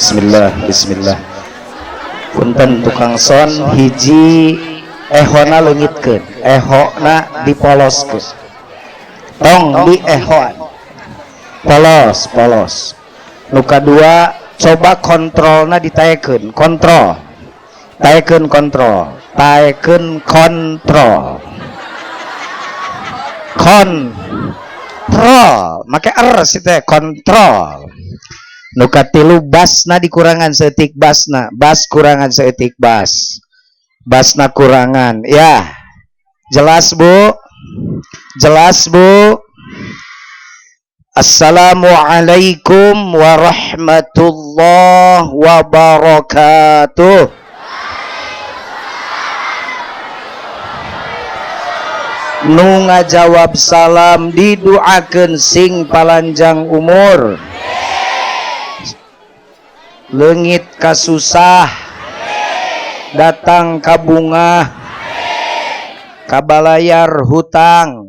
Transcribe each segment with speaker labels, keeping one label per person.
Speaker 1: Bismillah, bismillah. Punten tukang son, hiji ehona leungitkeun, ehona dipoloskeun. Tong di ehoan. Polos, polos. Nu kadua, coba kontrolna ditaekeun, kontrol. Taekeun kontrol, taekeun kontrol. Kontrol, make R sih teh, kontrol. Nu katilu, basna dikurangan seetik, basna, bas kurangan seetik, bas. Basna kurangan, ya. Jelas, Bu? Jelas, Bu? Assalamualaikum warahmatullahi wabarakatuh. Nu ngajawab salam diduakeun sing palanjang umur, leungit kasusah, datang kabungah, kabalayar hutang,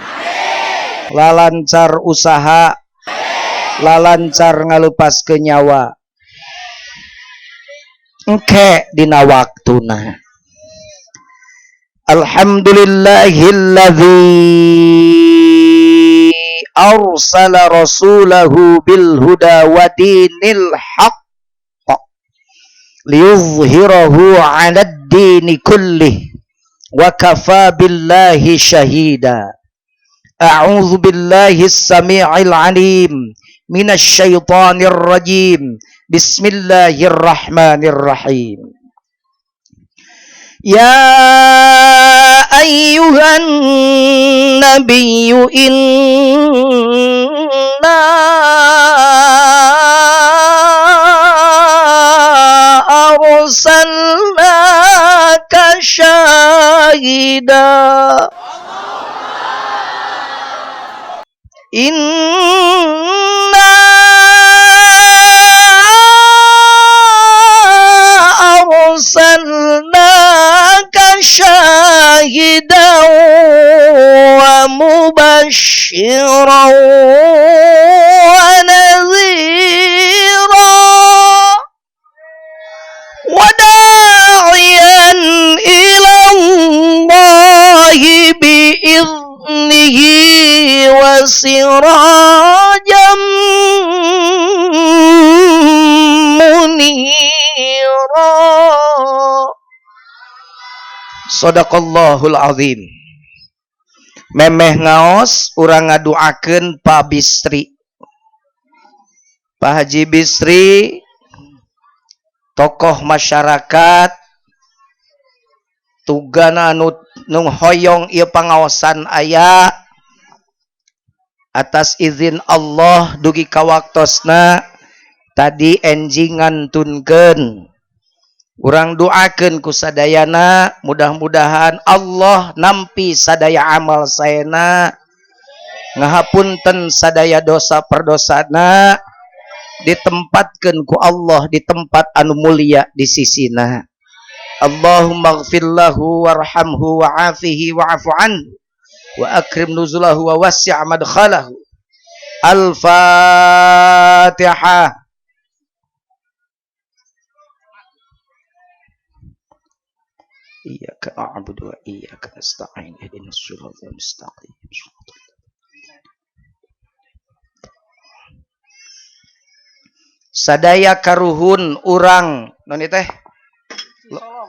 Speaker 1: lalancar usaha, lalancar ngalupas ke nyawa. Engke dina waktuna. Alhamdulillahilladzi arsala rasulahu bil huda wa dinil haqq liyuzhirahu 'ala ad-dini kullih wa kafa billahi syahida. A'udzu billahi as-sami'il 'alim minasy syaithanir rajim. Bismillahirrahmanirrahim. Ya ayyuhan nabiyyu inna arsalnaka syahida. Inna arsalnaka syahidan wa mubasysyiran wa nadhira wa da'iyan ila Allahi bi'idnihi wa sirajan munira. Sadaqallahul azim. Memeh ngaos urang ngaduakeun Pak Bisri, Pak Haji Bisri, tokoh masyarakat tugana anu nu hoyong ieu pangaosan aya atas izin Allah dugi ka waktosna tadi enjing ngantunkeun. Urang doakeun ku sadayana, mudah-mudahan Allah nampi sadaya amal saena, ngahapunten sadaya dosa perdosana, ditempatkeun ku Allah di tempat anu mulia di sisina. Allahumma ighfir lahu warhamhu wa'afihi wa'fu anhu wa akrim nuzulahu wa wasi' madkhalahu. Al-Fatihah. Iyyaka na'budu wa iyyaka nasta'in ihdinas siratal mustaqim. Sadaya karuhun urang non teh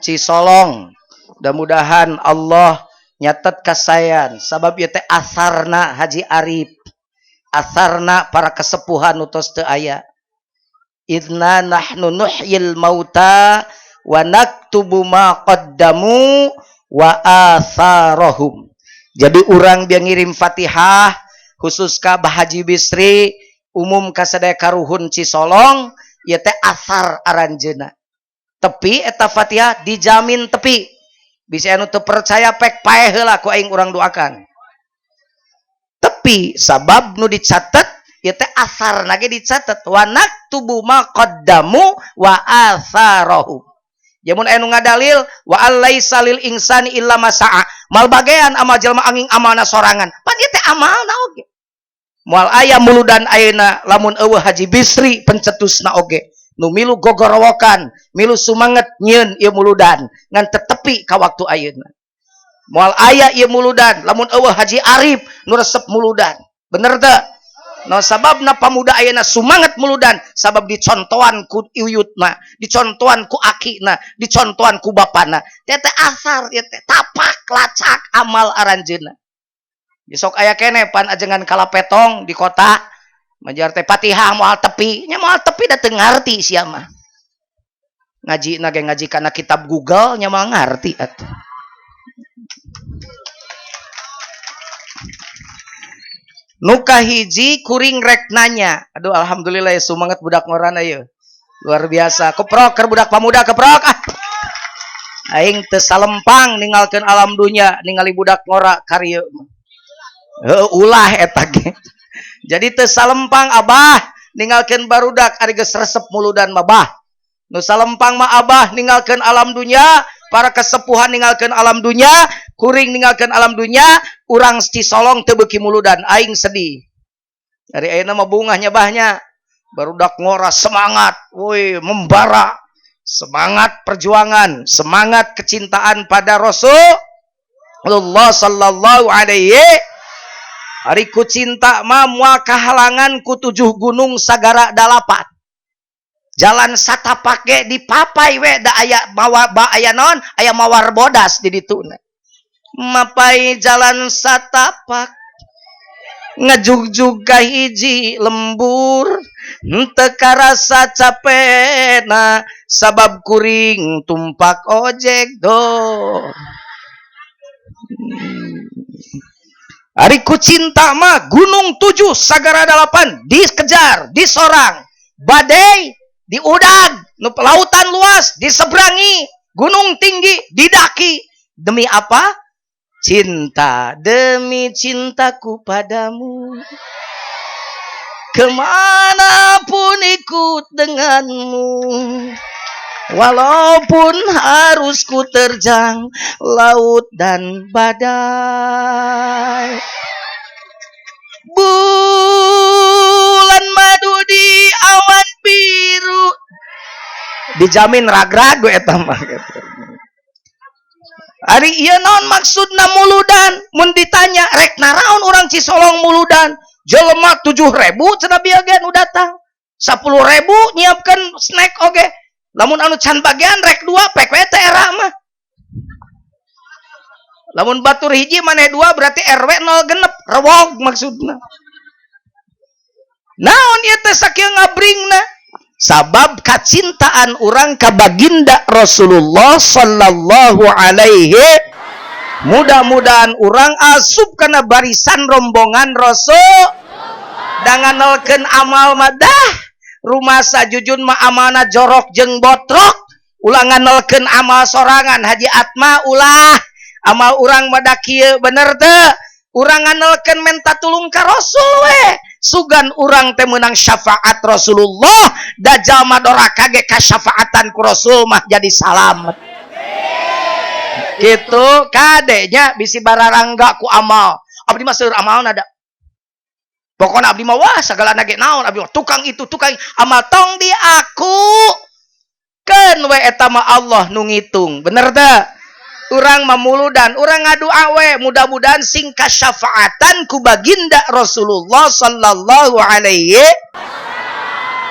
Speaker 1: Cisolong, mudah-mudahan Allah nyatet kasayan sabab ieu teh asarna Haji Arif, asarna para kesepuhan utos teu aya. Inna nahnu nuhyil mauta wa naktubu ma qaddamu wa atharahum. Jadi urang biar ngirim Fatihah khusus ka Bah Haji Bisri, umum ka sadaya karuhun Cisolong, ieu teh asar aranjeuna. Tepi eta Fatihah dijamin tepi. Bisa anu teu percaya pek paeh heula ku aing urang doakan. Tepi sabab nu dicatet ieu teh asar nage dicatet wa naktubu ma qaddamu wa atharahum. Jamun aya nu ngadalil wa allaisa lil insani illa ma sa'a. Mal bagean amal jelema angin amalna sorangan. Pan ieu teh amalna oge. Moal aya muludan ayeuna lamun eueuh Haji Bisri pencetusna oge. Nu milu gogorowokan, milu sumanget nyieun ieu muludan ngan tetepi ka waktu ayeuna. Moal aya ieu muludan lamun eueuh Haji Arif nu resep muludan. Bener teu? No sababna pamuda ayeuna sumanget muludan sabab dicontohan ku uyutna, dicontohan ku akina, dicontohan ku bapana. Teh teh asar ieu teh tapak lacak amal aranjeunna. Besok aya keneh pan ajengan kalapetong di kota majar teh Fatihah moal tepi, nya moal tepi da teu ngarti sia mah. Ngaji na ge ngaji kana kitab Google nya moal ngarti atuh. Nu kahiji kuring rek nanya. Aduh alhamdulillah ya sumanget budak ngorana ieu. Luar biasa. Keprok keur budak pamuda keprok ah. Aing teu salempang ninggalkeun alam dunya ningali budak ngora karieu mah. Heuh ulah eta ge. Jadi teu salempang abah ninggalkeun barudak ari geus resep muludan mah bah. Nu salempang mah abah ninggalkeun alam dunya, para kesepuhan ninggalkeun alam dunya, kuring ninggalkeun alam dunya, urang Cisolong teu beuki muludan, aing sedih. Ari ayeuna mah bungahnya bahnya. Barudak ngora semangat, woi membara, semangat perjuangan, semangat kecintaan pada Rasulullah sallallahu alaihi. Ari ku cinta mah moal kahalangan ku 7 gunung sagara 8. Jalan satapak ge dipapai we da aya mawa ba aya naon aya mawar bodas di dituna. Mapai jalan satapak ngajugjug ka hiji lembur henteu karasa capena sabab kuring tumpak ojek do. Ari ku cinta mah gunung 7 sagara 8 dikejar disorang badai diudag nu lautan luas diseberangi gunung tinggi didaki demi apa? Cinta demi cintaku padamu kemana pun ikut denganmu walaupun harus ku terjang laut dan badai. Bulan madu di awan biru dijamin ragrag we eta mah. Ari ieu naon maksudna muludan? Mun ditanya rek naraon urang Cisolong muludan? Jelema 7.000 cenah bieu ge nu datang. 10.000 nyiapkeun snack oge. Lamun anu can bagian rek 2 pek we teh era mah. Lamun batur hiji maneh 2 berarti RW 0 genep, rewog maksudna. Naon ieu teh sakieu ngabringna? Sabab kacintaan urang ka baginda Rasulullah sallallahu alaihi. Mudah-mudahan urang asup kana barisan rombongan Rasul. Danganelkeun amal madah rumasa jujun mah amalna jorok jeung botrok. Ulah nganelkeun amal sorangan Haji Atma ulah amal urang mah da kieu bener teu? Urang nganelkeun menta tulung ka Rasul we. Sugan urang teh meunang syafaat Rasulullah da jalma doraka ge kasyafaatan ku Rasul mah jadi salamet. Kitu kadenya bisi bararangga ku amal. Abdi mah seueur amalna da. Pokona abdi mah wah sagalana ge naon abdi mah tukang itu tukang amal tong di aku. Keun we eta mah Allah nu ngitung. Bener teu? Urang mamuludan, urang ngadua we mudah-mudahan sing kasyafaatan ku baginda Rasulullah sallallahu alaihi.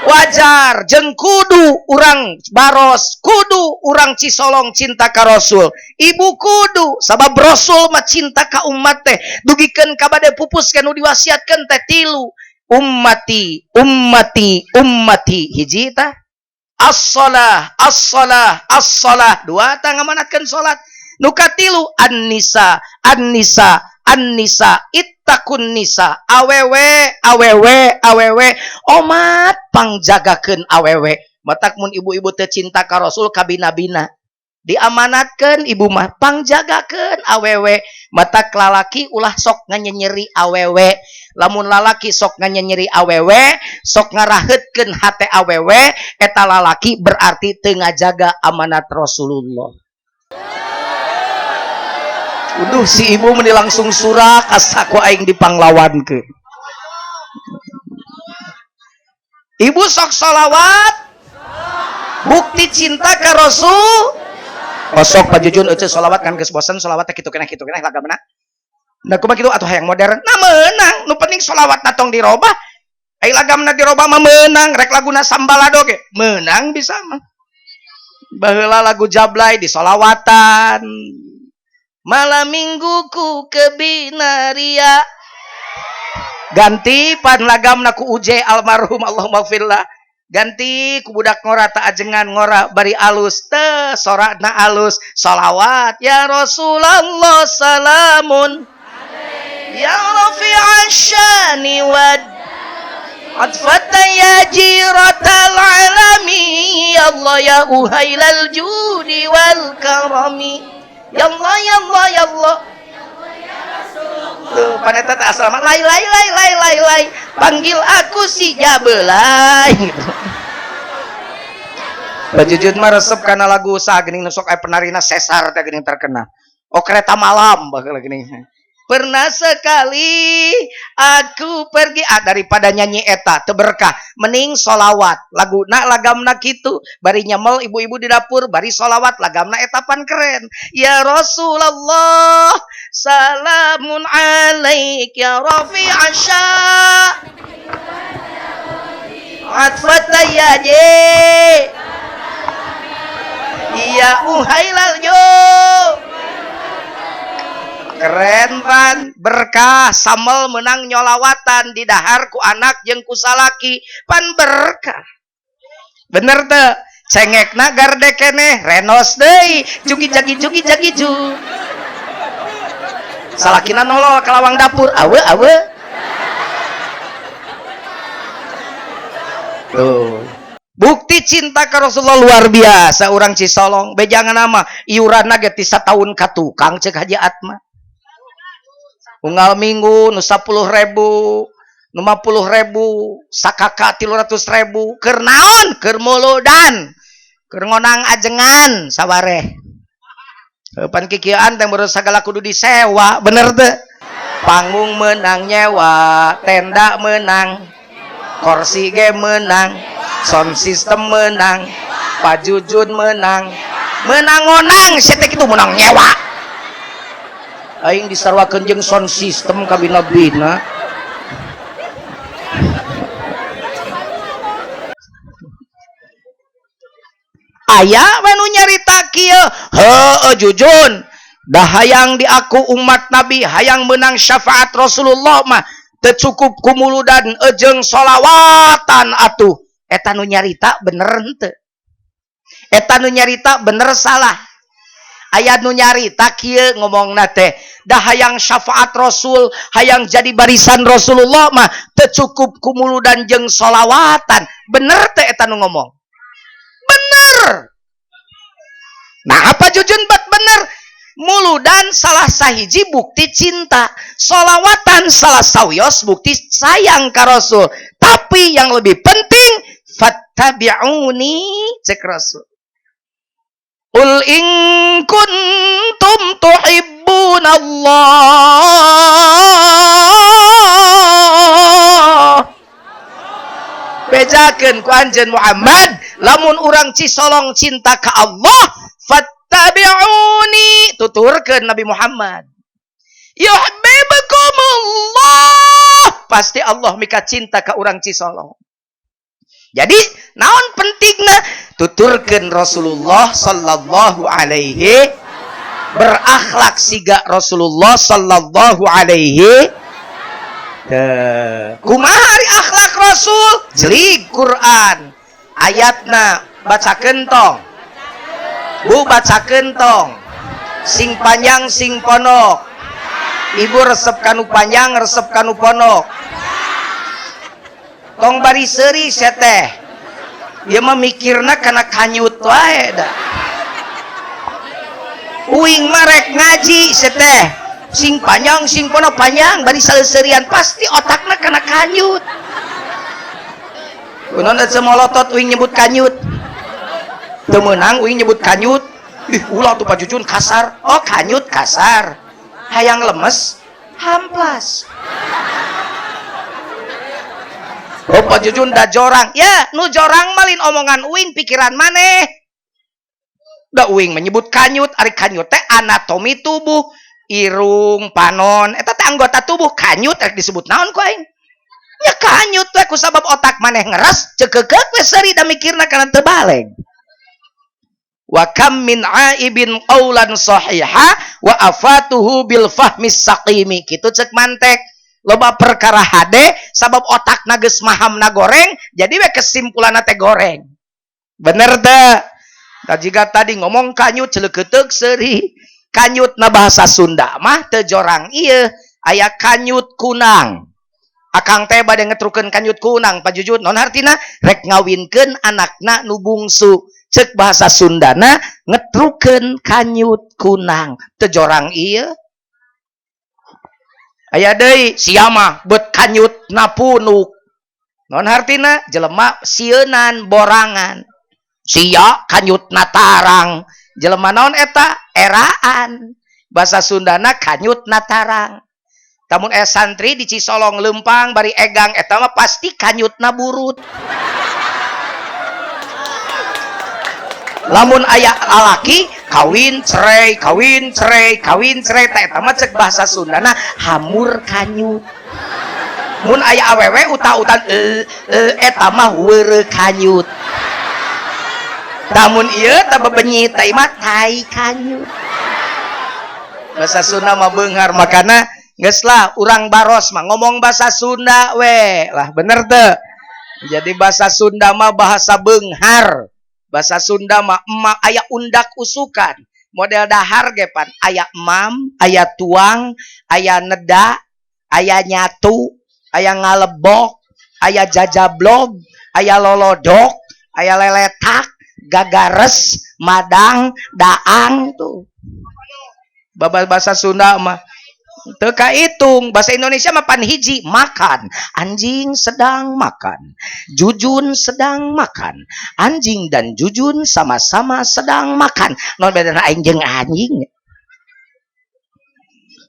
Speaker 1: Wajar jeung kudu urang baros, kudu urang Cisolong cinta ka Rasul. Ibu kudu sabab Rasul mah cinta ka umat teh dugikeun ka bade pupus nu diwasiatkeun teh 3 ummati ummati ummati hiji tah as-shalah as-shalah as-shalah 2 tah ngamanatkeun salat. Nu katilu an-nisa an-nisa an-nisa ittaqun nisa awewe awewe awewe omat pangjagakeun awewe. Matak mun ibu-ibu teh cinta ka Rasul kabina-bina diamanatkeun ibu mah pangjagakeun awewe. Matak lalaki ulah sok nganyenyeri awewe. Lamun lalaki sok nganyenyeri awewe sok ngaraheutkeun hate awewe eta lalaki berarti teu ngajaga amanat Rasulullah. Uduh si ibu meni langsung surak asa ku aing dipanglawankeun. Ibu sok sholawat. Bukti cinta ka Rasul. Osok Pak Jujun euceu sholawat kan geus bosen sholawat teh kitu keneh lagamna. Nah kumaha kitu atuh hayang modern. Nah meunang, nu penting sholawatna tong dirobah. Ai lagamna dirobah mah meunang, rek laguna sambalado ge meunang bisa mah. Baheula lagu Jablay disolawatan. Malam mingguku ke Binaria. Ganti pan lagamna ku Uje almarhum Allahumma gfirlah. Ganti ku budak ngora tak ajengan ngora bari alus teh sorakna alus sholawat ya Rasulullah salamun ya rafi'asyani wad atfata ya jiratal alami ya Allah ya uhailal judi wal karami ya Allah ya Allah ya Allah. Tuh paneta tak asal lai lai lai lai lai lai panggil aku si Jabelai gitu. Bajujut mah resep karena lagu sah geuning nu sok aya penarina Sesar teh geuning terkenal. Oh kereta malam baheula geuning. Pernah sekali aku pergi daripada nyanyi eta teu berkah mending sholawat laguna lagamna kitu bari nyemel ibu-ibu di dapur bari sholawat lagamna eta pan keren ya Rasulullah salamun alaik ya rafi'asya atfata ya je ya uhailal jo. Keren pan berkah samel menang nyolawatan di dahar ku anak jeung ku salaki pan berkah bener teu cengekna garde keneh renos deui jugi jagi jugi jagi ju salakina nolol ka lawang dapur awe awe tuh. Bukti cinta ke Rasulullah luar biasa urang Cisolong bejangan nama iuranna ge ti sataun ka tukang cek Haji Atma. Unggal minggu nu 10.000, nu 50.000, sakaka 300.000, keur naon? Keur muludan, keur ngonang ajengan sawareh. Pan kikieuan teh baru sagala kudu disewa, bener teu? Panggung menang nyewa, tenda menang, kursi ge menang, sound system menang, pajujun menang, menang ngonang, sia teh kitu menang nyewa. Aing disarwakeun jeung sound system kabina-bina. Aya we nu nyarita kieu, heueuh Jujun, dah hayang diaku umat Nabi, hayang meunang syafaat Rasulullah mah teu cukup ku muludan jeung sholawatan atuh. Eta nu nyarita bener henteu? Eta nu nyarita bener salah? Aya nu nyarita kieu ngomongna teh, dah hayang syafaat Rasul, hayang jadi barisan Rasulullah mah teu cukup ku muludan jeung sholawatan. Bener teh eta nu ngomong? Bener. Nah apa Jujun bet bener? Muludan salah sahiji bukti cinta, sholawatan salah sawios bukti sayang ka Rasul. Tapi yang lebih penting fattabi'uni cek Rasul. Qul in kuntum tuhibbunallah. Bejakeun ku anjeun Muhammad, lamun urang Cisolong cinta ka Allah, fattabi'uni, tuturkeun Nabi Muhammad. Yuhibbukumullah, pasti Allah mika cinta ka urang Cisolong. Jadi naon pentingna tuturkeun Rasulullah sallallahu alaihi, berakhlak siga Rasulullah sallallahu alaihi. Kumaha ari akhlak Rasul? Jelig Quran ayatna bacakeun tong. Bu bacakeun tong. Sing panjang sing ponok. Ibu resep kanu panjang resep kanu ponok. Tong bari seuri sia teh. Ieu mah mikirna kana kanyut wae da. Uing mah rek ngaji sia teh. Sing panjang sing ponok panjang bari saleuserian pasti otakna kana kanyut. Kunaon eta molotot uing nyebut kanyut. Teu meunang uing nyebut kanyut. Ih ulah tuh Pak Jujun kasar. Oh kanyut kasar. Hayang lemes hamplas. Oh Pak Jujun da jorang. Ya, nu jorang malin omongan uing pikiran maneh. Da uing menyebut kanyut, ari kanyut teh anatomi tubuh, irung, panon, eta teh anggota tubuh kanyut rek disebut naon ku aing? Ya kanyut we ku sabab otak maneh ngeres, cekekeuk we seuri da mikirna kana teu baleg. Wa kam min aibin qaulan sahiha wa afatuhu bil fahmis saqimi. Kitu cek mantek. Loba perkara hade sabab otakna geus mahamna goreng, jadi we kesimpulanna teh goreng. Bener teu? Da jiga tadi ngomong kanyut celeukeuteup seuri. Kanyut na bahasa Sunda mah teu jorang ieu, aya kanyut kunang. Akang teh bade ngetrukeun kanyut kunang, Pak Jujun. Non hartina rek ngawinkeun anakna nu bungsu. Cek bahasa Sundana ngetrukeun kanyut kunang, teu jorang ieu. Aya deui sia mah beut kanyut na punuk. Non hartina jelema sieunan borangan. Sia kanyut na tarang. Jelema naon eta? Eraan. Bahasa Sundana kanyut na tarang. Tamun aya santri di Cisolong leumpang bari egang eta mah pasti kanyutna burut. Lamun aya lalaki kawin cerai kawin cerai kawin cerai teh eta mah cek bahasa Sundana hamur kanyut. Mun aya awewe utah-utan eta mah weureu kanyut. Tamun ieu tah bebenyit teh mah tai kanyut. Bahasa Sunda mah beunghar makana geus lah urang baros mah ngomong bahasa Sunda we lah bener teu? Jadi bahasa Sunda mah bahasa beunghar. Bahasa Sunda mah emak aya undak usukan model dahar ge pan aya emam, aya tuang, aya neda, aya nyatu, aya ngalebok, aya jajablog, aya lolodok, aya leletak, gagares, madang, daang tuh. Bahasa Sunda mah teu kahitung. Bahasa Indonesia mah pan hiji makan, anjing sedang makan, Jujun sedang makan, anjing dan Jujun sama-sama sedang makan. Non bedana aing jeung anjing.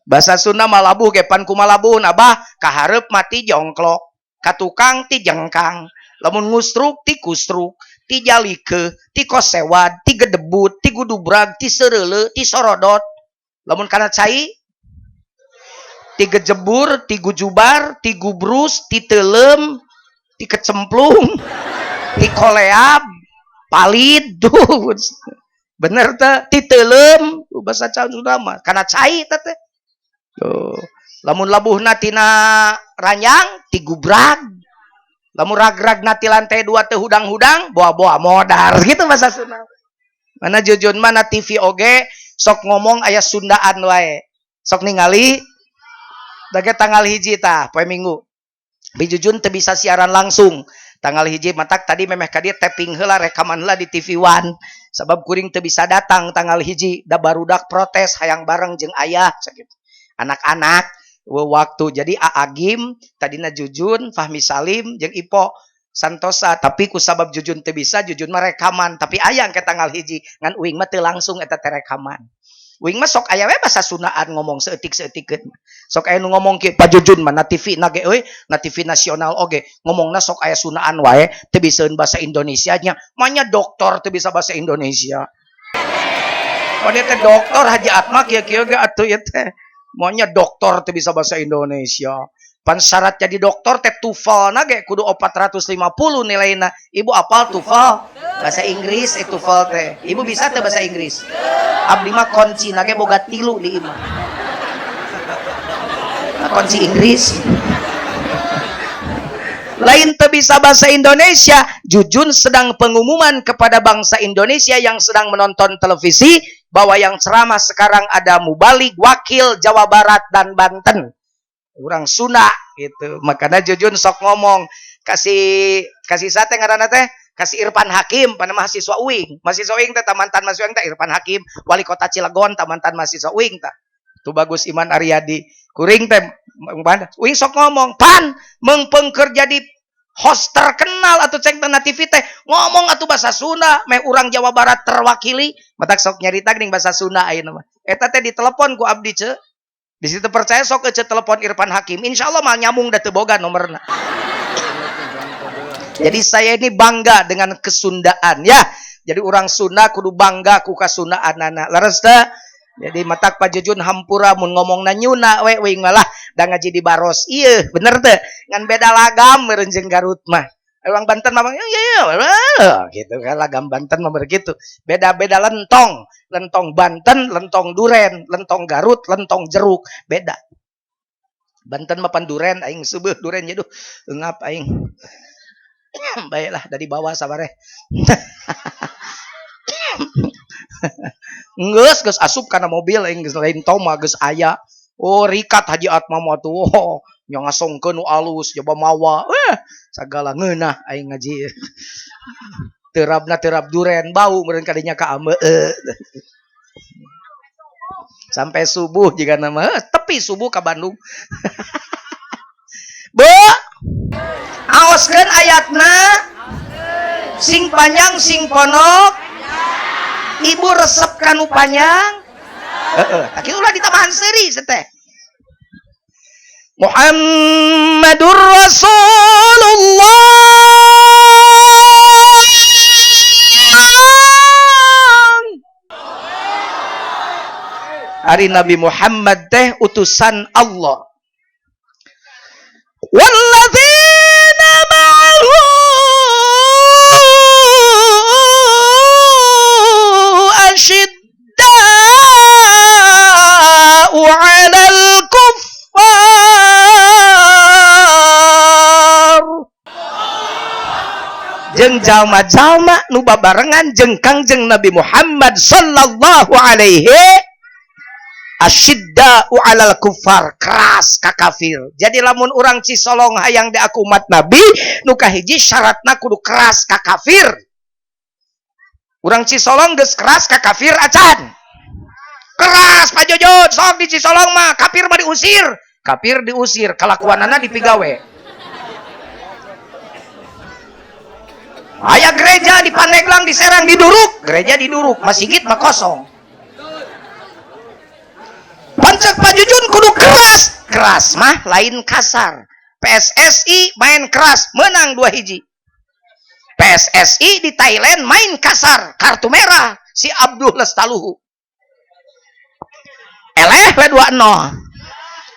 Speaker 1: Bahasa Sunda mah labuh ge pan kumaha labuhna abah kahareup mati jongklok, ka tukang ti jengkang, lamun ngustruk ti kustruk, ti jalikeun, ti kosewad, ti gedebut, ti gudubrag, ti seureuleu, ti sorodot. Lamun kana cai ti gejebur, ti gujubar, ti gubrus, ti teuleum, ti kecemplung, ti koleab, palid tuh. Bener teh, ti teuleum bahasa Sunda mah kana cai teh teh. Tuh. Lamun labuhna tina ranjang ti gubrag. Lamun ragragna ti lantai 2 teu hudang-hudang, boa-boa modar gitu bahasa Sunda. Mana Jujun mana TV oge sok ngomong aya Sundaan wae. Sok ningali dage tanggal 1 tah poe Minggu. Bi Jujun teu bisa siaran langsung. Tanggal 1 matak tadi memeh ka dieu taping heula rekaman heula di TV One. Sabab kuring teu bisa datang tanggal 1 da barudak protes hayang bareng jeung ayah sakitu. Anak-anak waktu jadi Aagim tadina Jujun, Fahmi Salim jeung Ipo Santosa, tapi ku sabab Jujun teu bisa Jujun mah rekaman, tapi aya ke tanggal 1 ngan uing mah teu langsung eta teh rekaman. Uing mah sok aya we bahasa Sundaan ngomong seeutik-seutikeun. Sok aya nu ngomong kieu Pak Jujun mah na TV na ge euy, na TV nasional oge ngomongna sok aya Sundaan wae teu bisaeun bahasa Indonesia nya. Manya doktor teu bisa bahasa Indonesia. Mun teh doktor Haji Atma kieu-kieu ge atuh ieu teh. Manya doktor teu bisa bahasa Indonesia. Pan syarat jadi doktor teh TOEFL na ge kudu 450 nilaina. Ibu apal TOEFL? Bahasa Inggris TOEFL teh. Ibu bisa teh bahasa Inggris? Abdi mah kunci na ge boga 3 di imah. Nah, kunci Inggris. Lain teu bisa bahasa Indonesia. Jujun sedang pengumuman kepada bangsa Indonesia yang sedang menonton televisi bahwa yang ceramah sekarang ada mubalig wakil Jawa Barat dan Banten. Orang Sunda gitu. Makanya Jujun sok ngomong kasih kasih sate ngaranna teh kasih Irfan Hakim pada mahasiswa uing. Mahasiswa uing teh mantan mahasiswa uing teh Irfan Hakim, wali kota Cilegon teh mantan mahasiswa uing teh. Tuh bagus Iman Aryadi. Kuring teh uing sok ngomong, "Pan mengpengker jadi host terkenal atau ceng na TV teh ngomong atuh bahasa Sunda meh urang Jawa Barat terwakili." Matak sok nyarita geuning bahasa Sunda ayeuna mah. Eta teh ditelepon ku abdi ce. Di situ percaya sok ece telepon Irfan Hakim, insyaallah mah nyambung da teu boga nomorna. Jadi saya ini bangga dengan kesundaan ya. Jadi orang Sunda kudu bangga ku kasundaanana. Leres teu? Jadi matak Pak Jujun hampura mun ngomongna nyuna we uing malah da ngaji di Baros. Ieu bener teu? Ngan beda lagam meureun jeung Garut mah. Orang Banten mah ya ya gitu kan, lagam Banten mah begitu. Beda-beda lentong, lentong Banten, lentong duren, lentong Garut, lentong jeruk, beda. Banten mah pan duren, aing seubeuh duren duh eungap aing. Baiklah dari bawah sabareh. Geus geus asup kana mobil aing geus lain toma geus aya. Oh rikat Haji Atma mah tuh. Oh, nya ngasongkeun nu alus coba mawa. Sagala ngeunah aing ngaji. Terabna terab duren bau meureun kadinya ka ameu. Sampai subuh jika nama tepi subuh ka Bandung. Bu, aoskeun ayatna sing panjang sing ponok. Ibu resep kanu panjang. Heeh, uh, ulah ditambahan seuri teh. Muhammadur Rasulullah. Ari Nabi Muhammad teh utusan Allah. Walladzina ma'ahu asyidda'u 'alal kuffar. Jeung jalma-jalma nu babarengan jeung Kangjeng Nabi Muhammad sallallahu alaihi asyidda'u 'alal kuffar, keras ka kafir. Jadi lamun urang Cisolong hayang diaku umat Nabi, nu kahiji syaratna kudu keras ka kafir. Urang Cisolong geus keras ka kafir acan. Keras Pak Jojot, sok di Cisolong mah kafir mah diusir. Kafir diusir, kalakuanana dipigawe. Aya gereja di Pandeglang, di Serang diduruk, gereja diduruk, masjid mah kosong. Pancak Pak Jujun kudu keras, keras mah lain kasar. PSSI main keras, menang 2-1. PSSI di Thailand main kasar, kartu merah si Abdul Lestaluhu. Eleh we 2-0.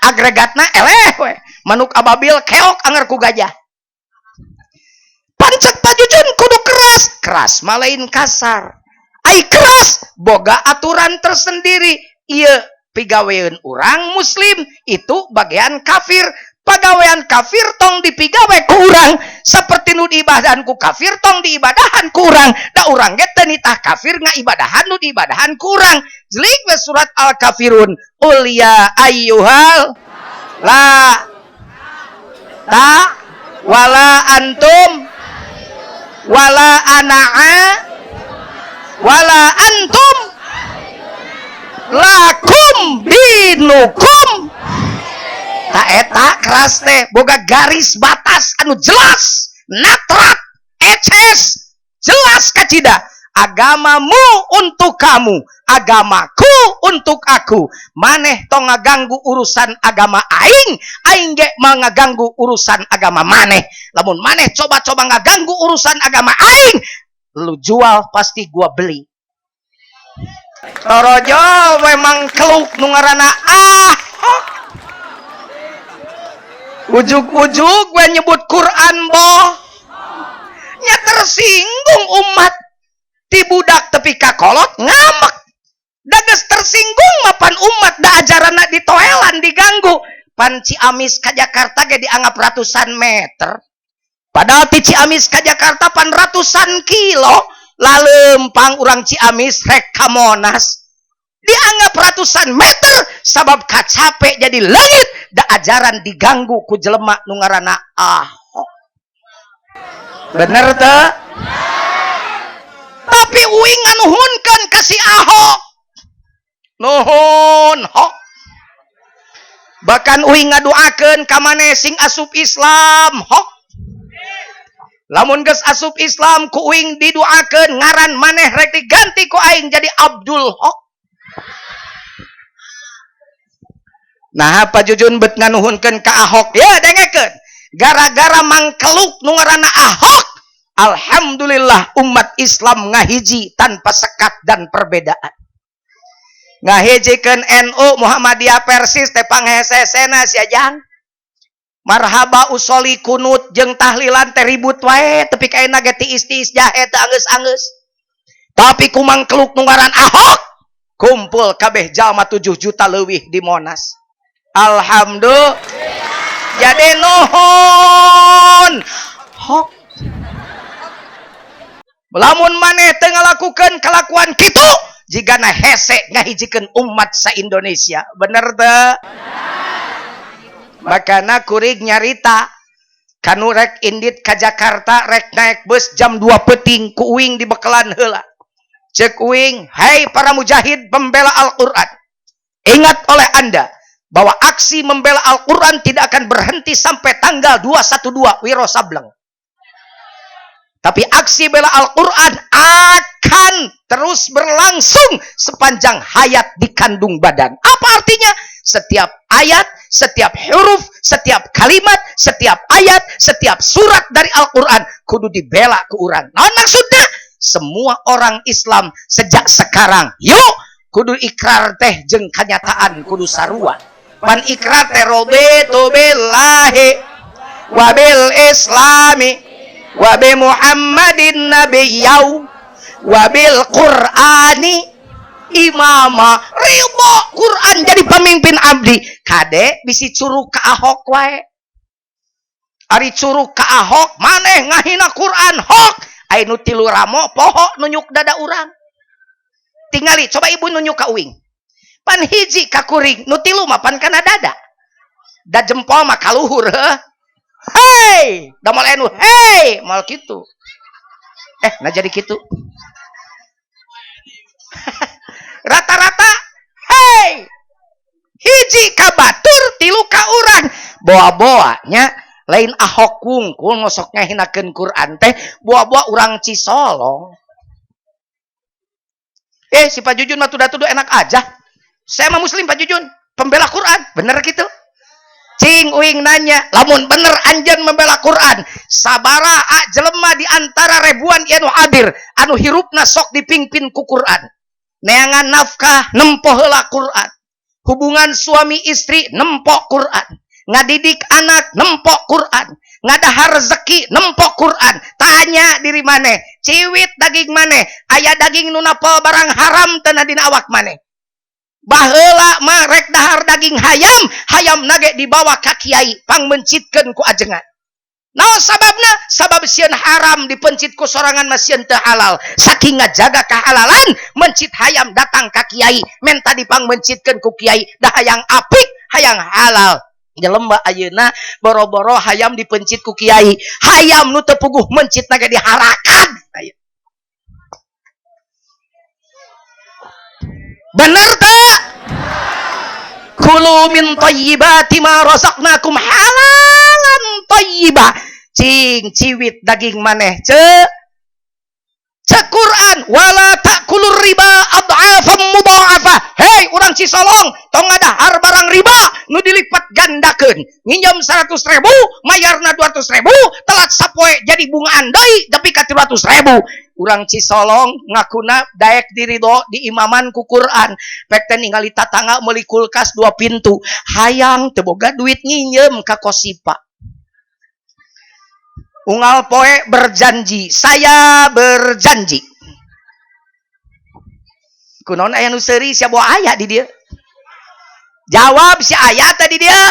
Speaker 1: Agregatna eleh we, manuk ababil keok anger ku gajah. Pancak Pak Jujun kudu keras, keras mah lain kasar. Ai keras boga aturan tersendiri. Ieu pigaweun urang muslim itu bagian kafir. Pagawean kafir tong dipigawe ku urang, seperti nu diibadahan ku kafir tong diibadahan ku urang. Da urang ge teu nitah kafir ngaibadahan nu diibadahan ku urang. Jelik we surat Al-Kafirun. Qul ya ayyuhal la ta wala antum wala ana'a wala antum lakum dinukum. Ta eta keras teh boga garis batas anu jelas, natrak, eces, jelas kacida. Agamamu untuk kamu, agamaku untuk aku. Maneh tong ngaganggu urusan agama aing, aing ge mah ngaganggu urusan agama maneh. Lamun maneh coba-coba ngaganggu urusan agama aing, lu jual pasti gua beli. Torojo memang keluk nu ngaranna Ahok. Ujug-ujug we nyebut Quran boh. Nya tersinggung umat. Ti budak tepi ka kolot ngamek. Da geus tersinggung mapan umat da ajaranna ditoelan diganggu. Pan Ciamis ka Jakarta ge dianggap ratusan meter. Padahal ti Ciamis ka Jakarta pan ratusan kilo. Lalempang urang Ciamis rek ka Monas. Dianggap ratusan meter sabab kacape jadi leungit da ajaran diganggu ku jelema nu ngaranna Ahok. Bener teu? Tapi uing nganuhunkeun ka si Ahok. Nuhun Hok. Bahkan uing ngaduakeun ka maneh sing asup Islam Hok. Lamun geus asup Islam ku uing diduakeun ngaran maneh rek diganti ku aing jadi Abdul Hok. Nah, Pak Jujun bet nganuhunkeun ka Ahok. Ya dengekeun. Gara-gara mangkeluk nu ngaranna Ahok, Alhamdulillah umat Islam ngahiji tanpa sekat dan perbedaan. Ngahijikeun NU, Muhammadiyah, Persis teh panghesesena sia jang. Marhaba, usoli, kunut jeung tahlilan teh ribut wae tepi ka ayeuna ge, tiis-tiis jahe teu anggeus-anggeus. Tapi ku mangkeluk nu ngaran Ahok, kumpul kabeh jalma 7 juta leuwih di Monas. Alhamdulillah. Jadi nuhun hok. Lamun maneh teu ngalakukeun kalakuan kitu, jigana hese ngahijikeun umat sa Indonesia. Bener teu? Makana kuring nyarita kanu rek indit ka Jakarta, rek naik bus jam 2 peuting, ku uing dibekelan heula. Cek uing, "Hai para mujahid pembela Al-Quran, ingat oleh Anda bahwa aksi membela Al-Quran tidak akan berhenti sampai tanggal 212 Wiro Sableng, tapi aksi bela Al-Quran akan terus berlangsung sepanjang hayat dikandung badan." Apa artinya? Setiap ayat, setiap huruf, setiap kalimat, setiap ayat, setiap surat dari Al-Quran kudu dibela ku urang. Nah, maksudnya semua orang Islam sejak sekarang, yuk, kudu ikrar teh jeung kenyataan kudu sarua. Pan ikrar teh raditu billahi wa bil islami wa bi Muhammadin nabiyyau wa bil Qur'ani imama. Ridho Quran jadi pemimpin abdi. Kade bisi curug ka Ahok wae. Ari curug ka Ahok, maneh ngahina Quran, hok. Aya nu tilu ramo poho nunjuk dada urang. Tingali coba ibu nunjuk ka uing, pan hiji ka kuring, nu tilu mah pan kana dada, da jempol mah kaluhur. Heuh, hei, da moal anu hei, moal kitu. Eh, nah, jadi kitu rata-rata. Hei, hiji ka batur, tilu ka urang. Boa-boa nya lain Ahok wungkul ngosok ngahinakeun Quran teh, boa-boa urang Cisolong. Eh, si Pak Jujun mah tudah-tuduh enak aja. Saya mah muslim, Pak Jujun, pembela Quran. Bener gitu? Cing uing nanya, lamun bener anjeun membela Quran, sabaraha jelema di antara ribuan anu hadir anu hirupna sok dipimpin ku Quran? Neangan nafkah nempo heula Quran, hubungan suami istri nempo Quran, ngadidik anak nempo Quran, ngadahar rezeki nempo Quran. Tanya diri maneh, ciwit daging maneh, aya daging nu napel barang haram teu dina awak maneh? Baheula mah rek dahar daging hayam, hayam nage dibawa ka kiai, pangmencitkeun ku ajengan. Naon sababna? Sabab sieun haram dipencit ku sorangan mah, sieun teu halal. Saking ngajaga kehalalan, mencit hayam datang ka kiai, menta dipangmencitkeun ku kiai, dah hayang apik, hayang halal. Jelema ayeuna boro-boro hayam dipencit ku kiai, hayam nu teu puguh mencit nage diharakan. Bener tak? Kulu min thayyibati ma razaqnakum halalan thayyiba. Cing ciwit daging maneh, ce cek Quran, wala ta'kulur riba adhafam mudha'afa. Hei urang Cisolong, tong ngadahar barang riba nu dilipat gandakeun. Nginjem 100 ribu mayarna 200 ribu, telat sapoe jadi bungaan deui tepi ka 300 ribu. Urang Cisolong ngakuna daek diridho di imaman ku Quran, pek teh ningali tatangga meuli kulkas dua pintu, hayang, teu boga duit, nginjem ka Kosipa. Unggal poe berjanji, saya berjanji. Kunaon aya nu seuri sia, bawa aya di dieu? Jawab, si aya tadi dia.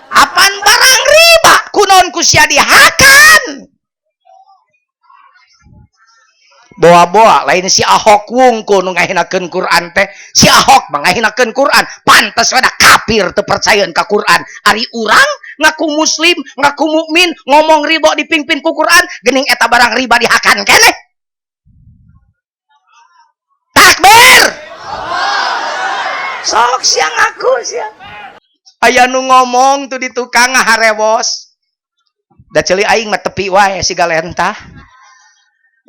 Speaker 1: Apan barang riba kunaon ku sia dihakan? Boa-boa lain si Ahok wungkul nu ngahinakeun Quran teh. Si Ahok mah ngahinakeun Quran, pantes we da kafir teu percayaeun ka Quran. Ari urang ngaku muslim, ngaku mukmin, ngomong ridho dipimpin ku Quran, geuning eta barang riba dihakan keneh. Takbir. Sok sia ngaku sia. Aya nu ngomong tuh di tukang ngaharewos, da ceuli aing mah tepi wae siga lentah.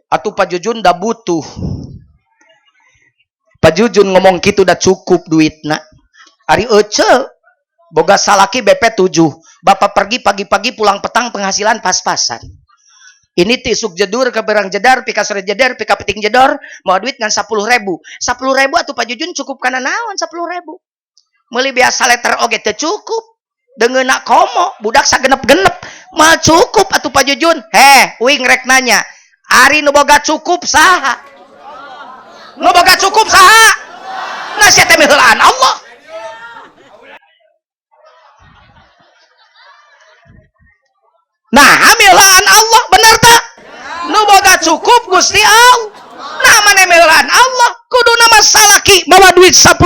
Speaker 1: Atuh Pak Jujun dah butuh. Pak Jujun ngomong gitu dah cukup duitna. Ari ece boga salaki BP 7, bapak pergi pagi-pagi pulang petang, penghasilan pas-pasan. Ini tisuk jedur ke berang jedar, pika sore jedar, pika peting jedor, mau duit ngan 10.000. 10.000 atuh Pak Jujun cukup kana naon 10.000. Meuli biasa letter oge teu cukup. Deungeunna komo, budak sagenep-genep. Mah cukup atuh Pak Jujun. Heh, uing rek nanya. Ari nu boga cukup saha? Nu boga cukup saha? Nah sia teh miheulaan Allah. Nah, miheulaan Allah bener tak? Nu boga cukup Gusti Allah. Nah, mana miheulaan Allah? Kuduna mah salaki bawa duit 10.000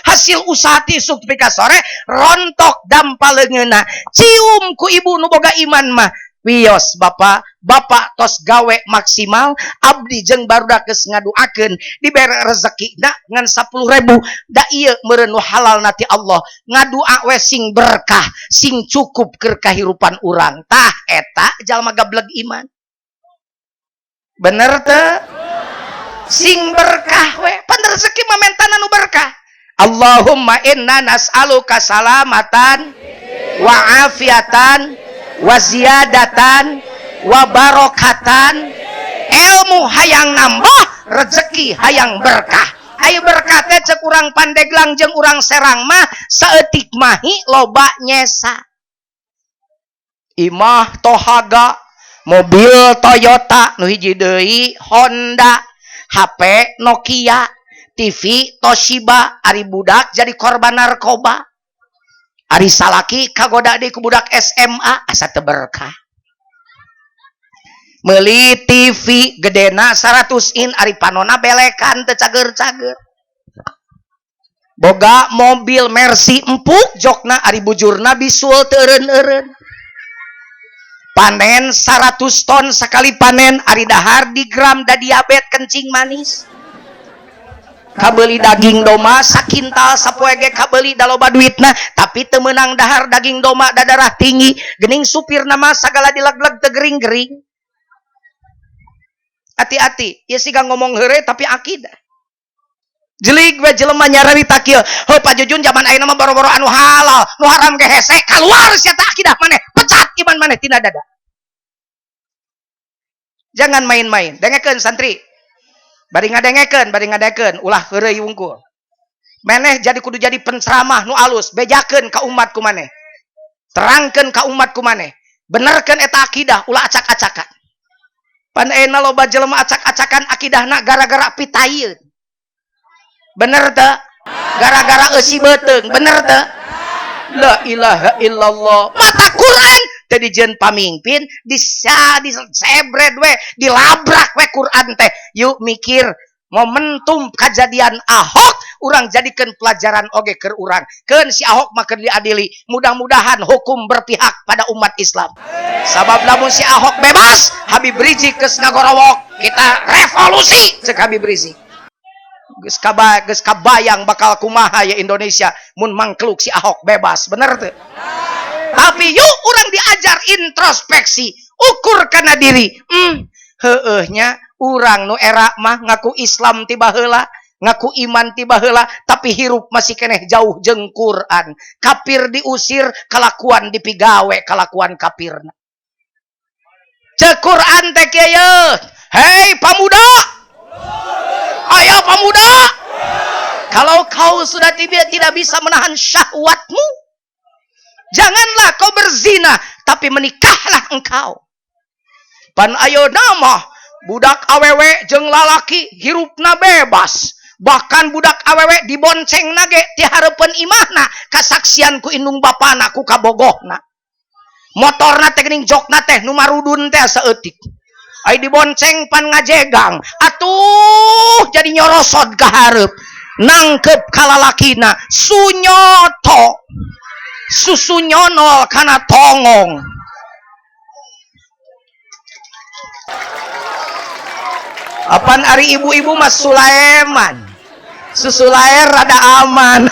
Speaker 1: hasil usaha tisuk tepi ka sore rontok dampa leungeunna. Cium ku ibu nu boga iman mah. Wios bapak, bapak tos gawe maksimal, abdi jeung barudak geus ngaduakeun dibere rezeki da ngan 10.000 da ieu meureun nu halal na ti Allah. Ngadua we sing berkah, sing cukup keur kahirupan urang. Tah eta jalma gableg iman. Bener teu? Sing berkah we, pan rezeki mah mentana nu berkah. Allahumma inna nas'aluka salamatan wa afiatan wa ziyadatan wa barokatan. Ilmu hayang nambah, rezeki hayang berkah. Ayo berkah teh cek urang Pandeglang jeung urang Serang mah saeutik mahi loba nyesa. Imah tohaga, mobil Toyota, nu hiji deui Honda, HP Nokia, TV Toshiba, ari budak jadi korban narkoba. Ari salaki kagoda deui ku budak SMA asa teu berkah. Meuli TV gedena 100 in ari panona belekan teu cager-cager. Boga mobil Mercy empuk jokna ari bujurna bisul teu eureun-eureun. Panen 100 ton sekali panen ari dahar di gram da diabet kencing manis. Kabeli daging domba sakintal sapoe ge kabeli da loba duitna tapi teu meunang dahar daging domba da darah tinggi geuning supirna mah sagala dileg-leg teu gering-gering. Hati-hati ieu siga ngomong heureuy tapi akidah. Jelig we jelema nyararita kieu, heuh Pak Jujun zaman ayeuna mah boro-boro anu halal, nu haram ge hese, kaluar sia teh akidah maneh, pecat iman maneh tina dada. Jangan main-main, dengekeun santri. Bari ngadengekeun, ulah heureuy wungkul. Maneh jadi kudu jadi penceramah nu alus, bejakeun ka umat ku maneh. Terangkeun ka umat ku maneh. Benerkeun eta akidah, ulah acak-acakan. Pan ayeuna loba jelema acak-acakan akidahna gara-gara pitaieun. Bener teu? Gara-gara eusi beuteung, bener teu? La ilaha illallah. Mata Quran teh dijieun pamimpin, disebred we, dilabrak we Quran teh. Yuk mikir momentum kejadian Ahok urang jadikeun pelajaran oge keur urang. Keun si Ahok mah keur diadili. Mudah-mudahan hukum berpihak pada umat Islam. Sabab lamun si Ahok bebas, Habib Rizieq geus ngagorowok, kita revolusi cek Habib Rizieq. Geus kabayang bakal kumaha ya Indonesia mun mangkluk si Ahok bebas, bener teu? Tapi yuk urang diajar introspeksi, ukur kana diri. Heueuh nya urang nu era mah ngaku Islam ti baheula, ngaku iman ti baheula, tapi hirup masih keneh jauh jeung Quran. Kafir diusir, kalakuan dipigawe, kalakuan kafirna. Ceuk Quran teh kieu, hei pamuda, ayo pamuda, kalau kau sudah tidak bisa menahan syahwatmu, janganlah kau berzina, tapi menikahlah engkau. Pan ayeuna mah budak awewe jeung lalaki hirupna bebas, bahkan budak awewe diboncengna ge ti hareupeun imahna, kasaksian ku indung bapana ku kabogohna. Motorna teh geuning jokna teh nu marudun teh saeutik. Ai dibonceng pan ngajegang, atuh jadi nyorosod ka hareup, nangkep kalalakina sunyoto, susu nyonol kana tongong. Apan ari ibu-ibu mah Sulaiman, susu laer rada aman.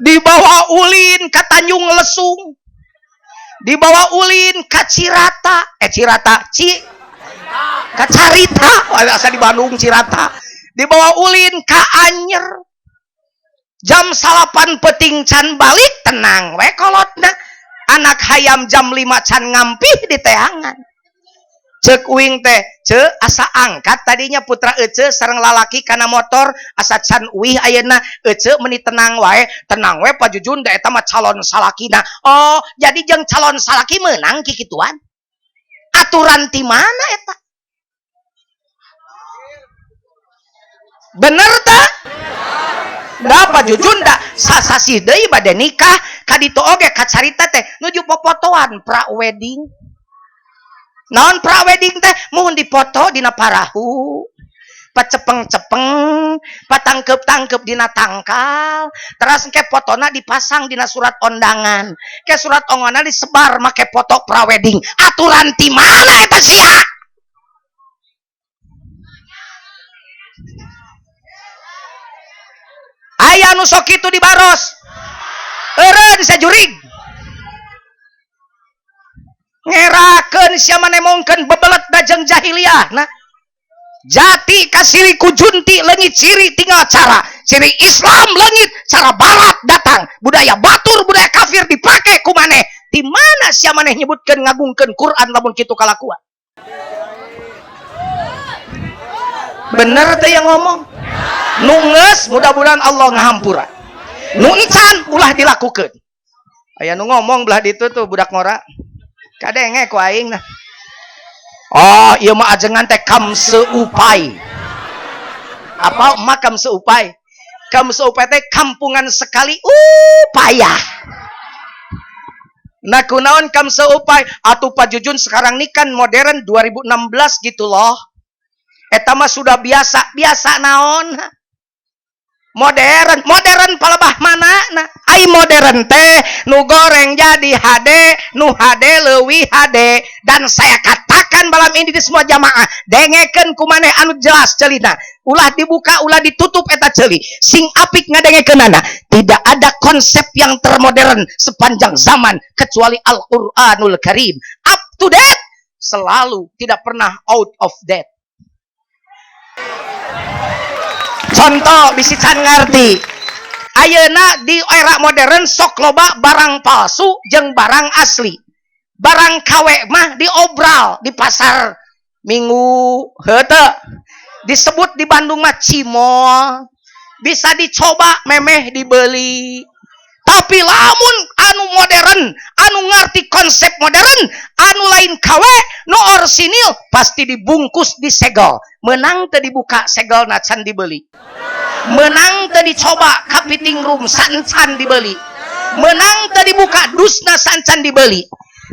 Speaker 1: Dibawa ulin ka Tanjung Lesung, dibawa ulin ka Cirata, Cirata, ka Carita, asa di Bandung Cirata, dibawa ulin ka Anyer. Jam 9 peuting can balik tenang we kolotna. Anak hayam jam 5 can ngampih di teangan. Cek uing teh, ce asa angkat tadinya putra ece sareng lalaki kana motor asa can uih ayeuna ece meni tenang wae Pak Jujun da eta mah calon salakina. Oh, jadi jeung calon salaki meunang kikituan. Aturan ti mana eta? Bener tak? Da Pak Jujun da sasasih deui bade nikah ka ditu oge kacarita teh nuju popotoan pra wedding. Naon pra wedding teh mun dipoto dina parahu, pacepeng-cepeng, patangkep-tangkep dina tangkal, teras engke fotona dipasang dina surat undangan. Ke surat undangan disebar make foto pra wedding. Aturan ti mana eta sia? Aya nu sok kitu di baros. Eureun sajurig. Ngerakeun sia manemongkeun bebelet dajeng jahiliyah. Nah, jati kasiri kujunti leungit ciri tinggal cara. Ciri Islam leungit, cara barat datang. Budaya batur, budaya kafir dipake ku maneh. Di mana sia maneh nyebutkeun ngagungkeun Quran lamun kitu kalakuan? Bener teh yang ngomong? Nu geus mudah-mudahan Allah ngahampura. Nu encan ulah dilakukeun. Aya nu ngomong belah ditu tuh budak ngora. Kadenge ku aing nah. Oh, ieu mah ajengan teh kam seupai. Apa mah kam seupai? Kam seupai teh kampungan sekali upaya. Nah kunaon kam seupai? Atuh Pak Jujun sekarang ini kan modern 2016 gitu loh. Eta mah sudah biasa, biasa naon? Modern, modern palebah mana? Nah, ai modern teh nu goreng jadi HD, nu HD leuwih HD. Dan saya katakan malam ini di semua jamaah, dengekeun ku maneh anu jelas celina. Ulah dibuka, ulah ditutup eta ceuli. Sing apik ngadengekeunana. Tidak ada konsep yang termodern sepanjang zaman kecuali Al-Qur'anul Karim. Up to date, selalu tidak pernah out of date. Contoh bisi can ngarti. Ayeuna di era modern sok loba barang palsu jeung barang asli. Barang KW mah diobral di pasar Minggu heuh teu. Disebut di Bandung mah cimol. Bisa dicoba memeh dibeli. Tapi lamun anu modern, anu ngarti konsep modern, anu lain KW, nu orsinil pasti dibungkus disegel. Menang teu dibuka segel na can dibeli. Menang teu dicoba ka fitting room sancan dibeli. Menang teu dibuka dusna sancan dibeli.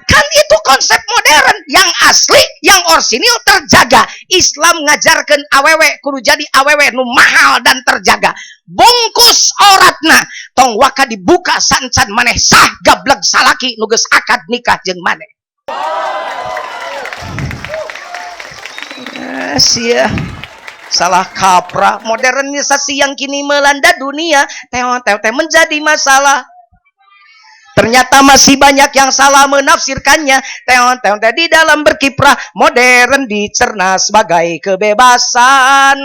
Speaker 1: Kan itu konsep modern yang asli, yang orsinil terjaga. Islam ngajarkeun awewe kudu jadi awewe nu mahal dan terjaga. Bungkus auratna, tong waka dibuka sancan maneh sah gableg salaki nu geus akad nikah jeung maneh. Sia salah kaprah modernisasi yang kini melanda dunia, teh menjadi masalah. Ternyata masih banyak yang salah menafsirkannya. Teh di dalam berkiprah modern dicerna sebagai kebebasan.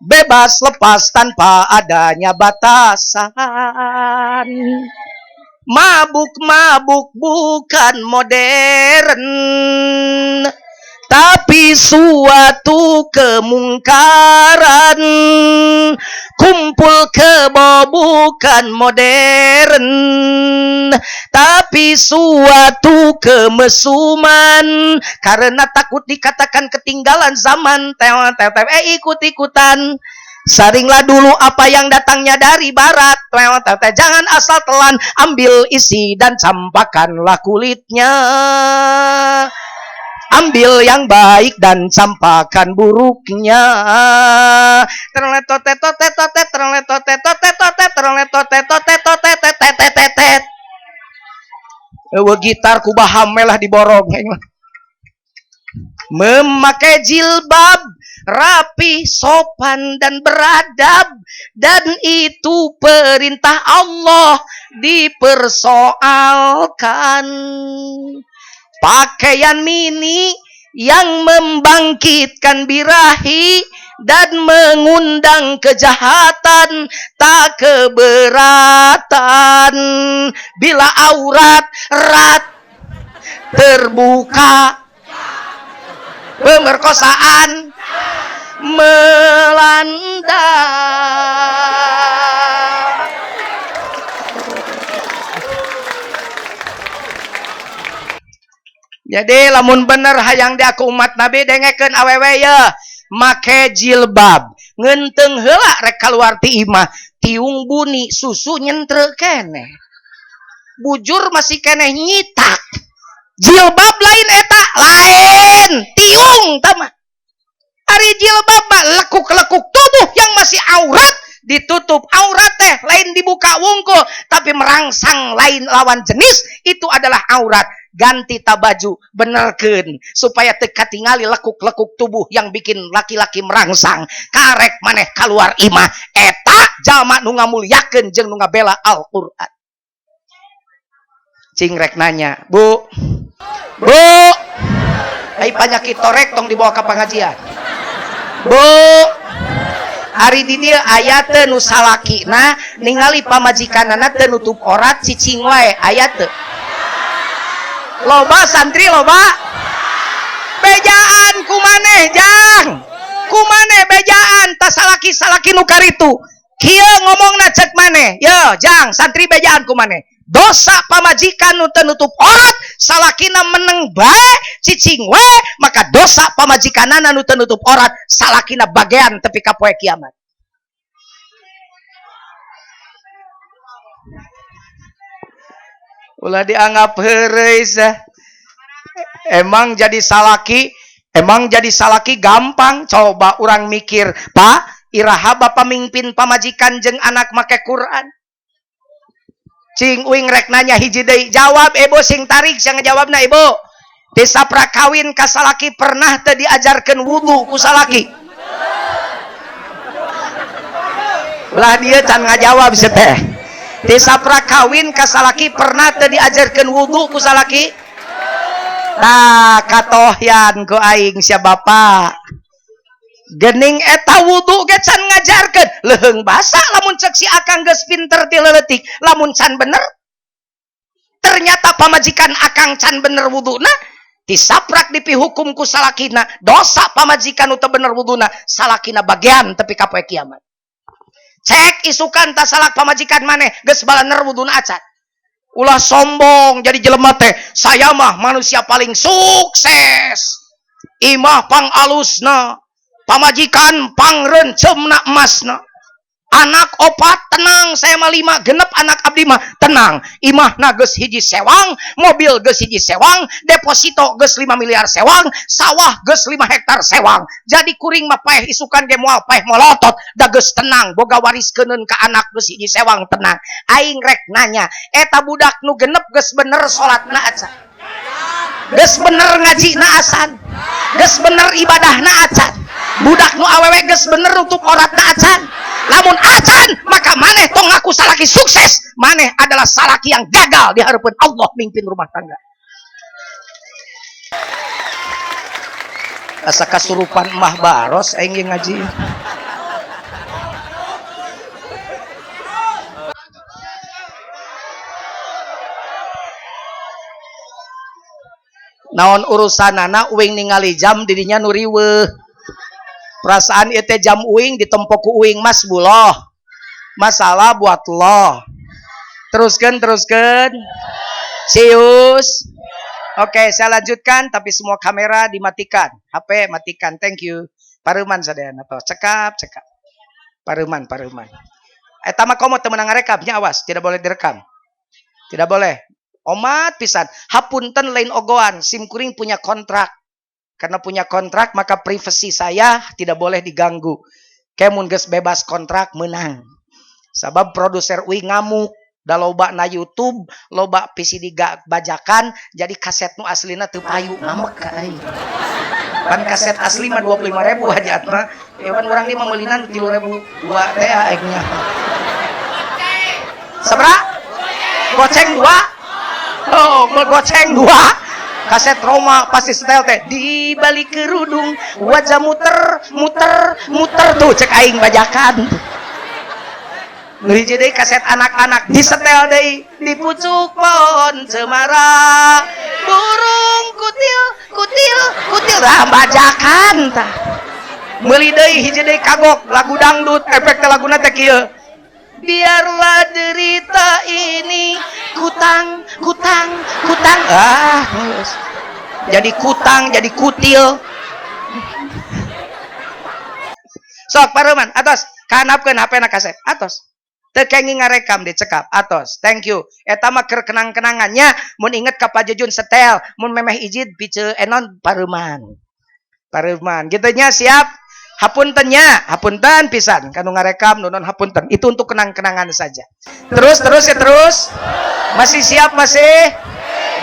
Speaker 1: Bebas lepas tanpa adanya batasan. Mabuk-mabuk bukan modern, tapi suatu kemungkaran. Kumpul kebo bukan modern, tapi suatu kemesuman. Karena takut dikatakan ketinggalan zaman, ikut-ikutan. Saringlah dulu apa yang datangnya dari barat. Jangan asal telan, ambil isi dan campakkanlah kulitnya. Ambil yang baik dan campakkan buruknya. Gitar kubahamelah diborong. Memakai jilbab rapi, sopan dan beradab, dan itu perintah Allah dipersoalkan. Pakaian mini yang membangkitkan birahi dan mengundang kejahatan, tak keberatan bila aurat rat terbuka, pemerkosaan melanda. Jadi lamun bener hayang diaku umat Nabi dengekeun awewe ye make jilbab ngeunteung heula rek kaluar ti imah tiung buni susu nyentre keneh bujur masih keneh nyitak jilbab lain eta lain tiung tama ari jilbab mah lekuk-lekuk tubuh yang masih aurat ditutup aurat teh lain dibuka wungkul tapi merangsang lain lawan jenis itu adalah aurat. Ganti tabaju benerkeun supaya teu katingali lekuk-lekuk tubuh yang bikin laki-laki merangsang karek maneh kaluar imah eta jalma nu ngamulyakeun jeung nu ngabela Al-Qur'an. Cing rek nanya, Bu. Bu. Ai panyakit torek tong dibawa ka pangajian. Bu. Ari di dieu aya teu nu salakina ningali pamajikanana teu nutup orat cicing wae aya teu? Loba santri loba bejaan kumaneh jang kumaneh bejaan tas salaki-salaki nu karitu kieu ngomongna cek maneh yo jang santri bejaan kumaneh dosa pamajikan nu teu nutup aurat salakina meneng bae cicing we maka dosa pamajikanana nu teu nutup aurat salakina bagean tepi ka poe kiamat. Ulah dianggap heureuy. Emang jadi salaki, emang jadi salaki gampang. Coba orang mikir, Pak, iraha bapa mimpin pamajikan jeung anak make Quran. Cing uing rek nanya hiji deui, jawab ibu sing tarik sia ngajawabna ibu. Ti sapra kawin ka salaki pernah teu diajarkeun wudu ku salaki? Ulah dieu can ngajawab sia teh. Ti sapra kawin ka salaki pernah teu diajarkeun wudu ku salaki? Tah katohyan ku aing sia bapa. Gening eta wudu ge can ngajarkeun, leuheung basa lamun cek si akang geus pinter ti leutik, lamun can bener. Ternyata pamajikan akang can bener wuduna, disaprak dipihukum ku salakina, dosa pamajikan nu teu bener wuduna, salakina bagian tepi ka poe kiamat. Cek isukan tak salak pamajikan maneh geus balaner wuduna acan. Ulah sombong jadi jelema teh, saya mah manusia paling sukses. Imah pang alusna, pamajikan pang renceumna emasna. Anak opat tenang, saya mah 5 genep anak abdi mah tenang. Imahna geus hiji sewang, mobil geus hiji sewang, deposito geus 5 miliar sewang, sawah geus 5 hektar sewang. Jadi kuring mah paeh isukan ge moal paeh molotot, da geus tenang, boga wariskeunkeun ka anak geus hiji sewang tenang. Aing rek nanya, eta budak nu genep geus bener salatna acan? Geus bener ngajina acan? Geus bener ibadahna acan? Budak nu awewe geus bener nutup auratna acan? Lamun acan maka maneh tong ngaku salaki sukses, maneh adalah salaki yang gagal di hadapan Allah mimpin rumah tangga. Asa kasurupan mah baros aing ge ngaji. Naon urusanana uing ningali jam dirinya nu riweuh. Perasaan ieu teh jam uing ditempo ku uing mas buloh. Masalah buat lo. Teruskan, teruskan. Sius. Oke, saya lanjutkan tapi semua kamera dimatikan. HP matikan. Thank you. Paruman sadayana tos. Cekap, cekap. Paruman, paruman. Eta mah komo teu meunang ngarekamnya, awas, tidak boleh direkam. Tidak boleh. Omat pisan. Hapunten lain ogoan, sim kuring punya kontrak. Karena punya kontrak maka privasi saya tidak boleh diganggu. Kemun geus bebas kontrak menang. Sabab produser uing ngamuk, da loba na YouTube, loba VCD bajakan, jadi kaset nu aslina teu payu ngamek ka aing. Pan kaset asli mah 25.000 hajat mah. Ya pan urang di mah meulinan 3.000 dua teh aing nya. Sabra? Goceng 2? Oh, goceng 2. Kaset Roma pasti setel teh di balik kerudung wajah muter muter muter tuh cek aing bajakan. Nu hiji deui kaset anak-anak disetel deui di pucuk pohon cemara burung kutil kutil kutil ah bajakan tah. Meuli deui hiji deui kagok lagu dangdut efek teh laguna teh kieu. Biarlah derita ini kutang kutang kutang ah jadi kutang jadi kutil. Sok pareman atos kanapkeun HP na kaset atos. Teu kenging ngarekam dicekap atos. Thank you. Eta mah keur kenang-kenangannya mun inget ka Pa Jujun setel, mun memeh ijid pice enon pareman. Pareman kitu nya siap. Hapunten nya, hapunten pisan kanu ngarekam nunon hapunten. Itu untuk kenang-kenangan saja. Terus terus ya terus. Masih siap masih?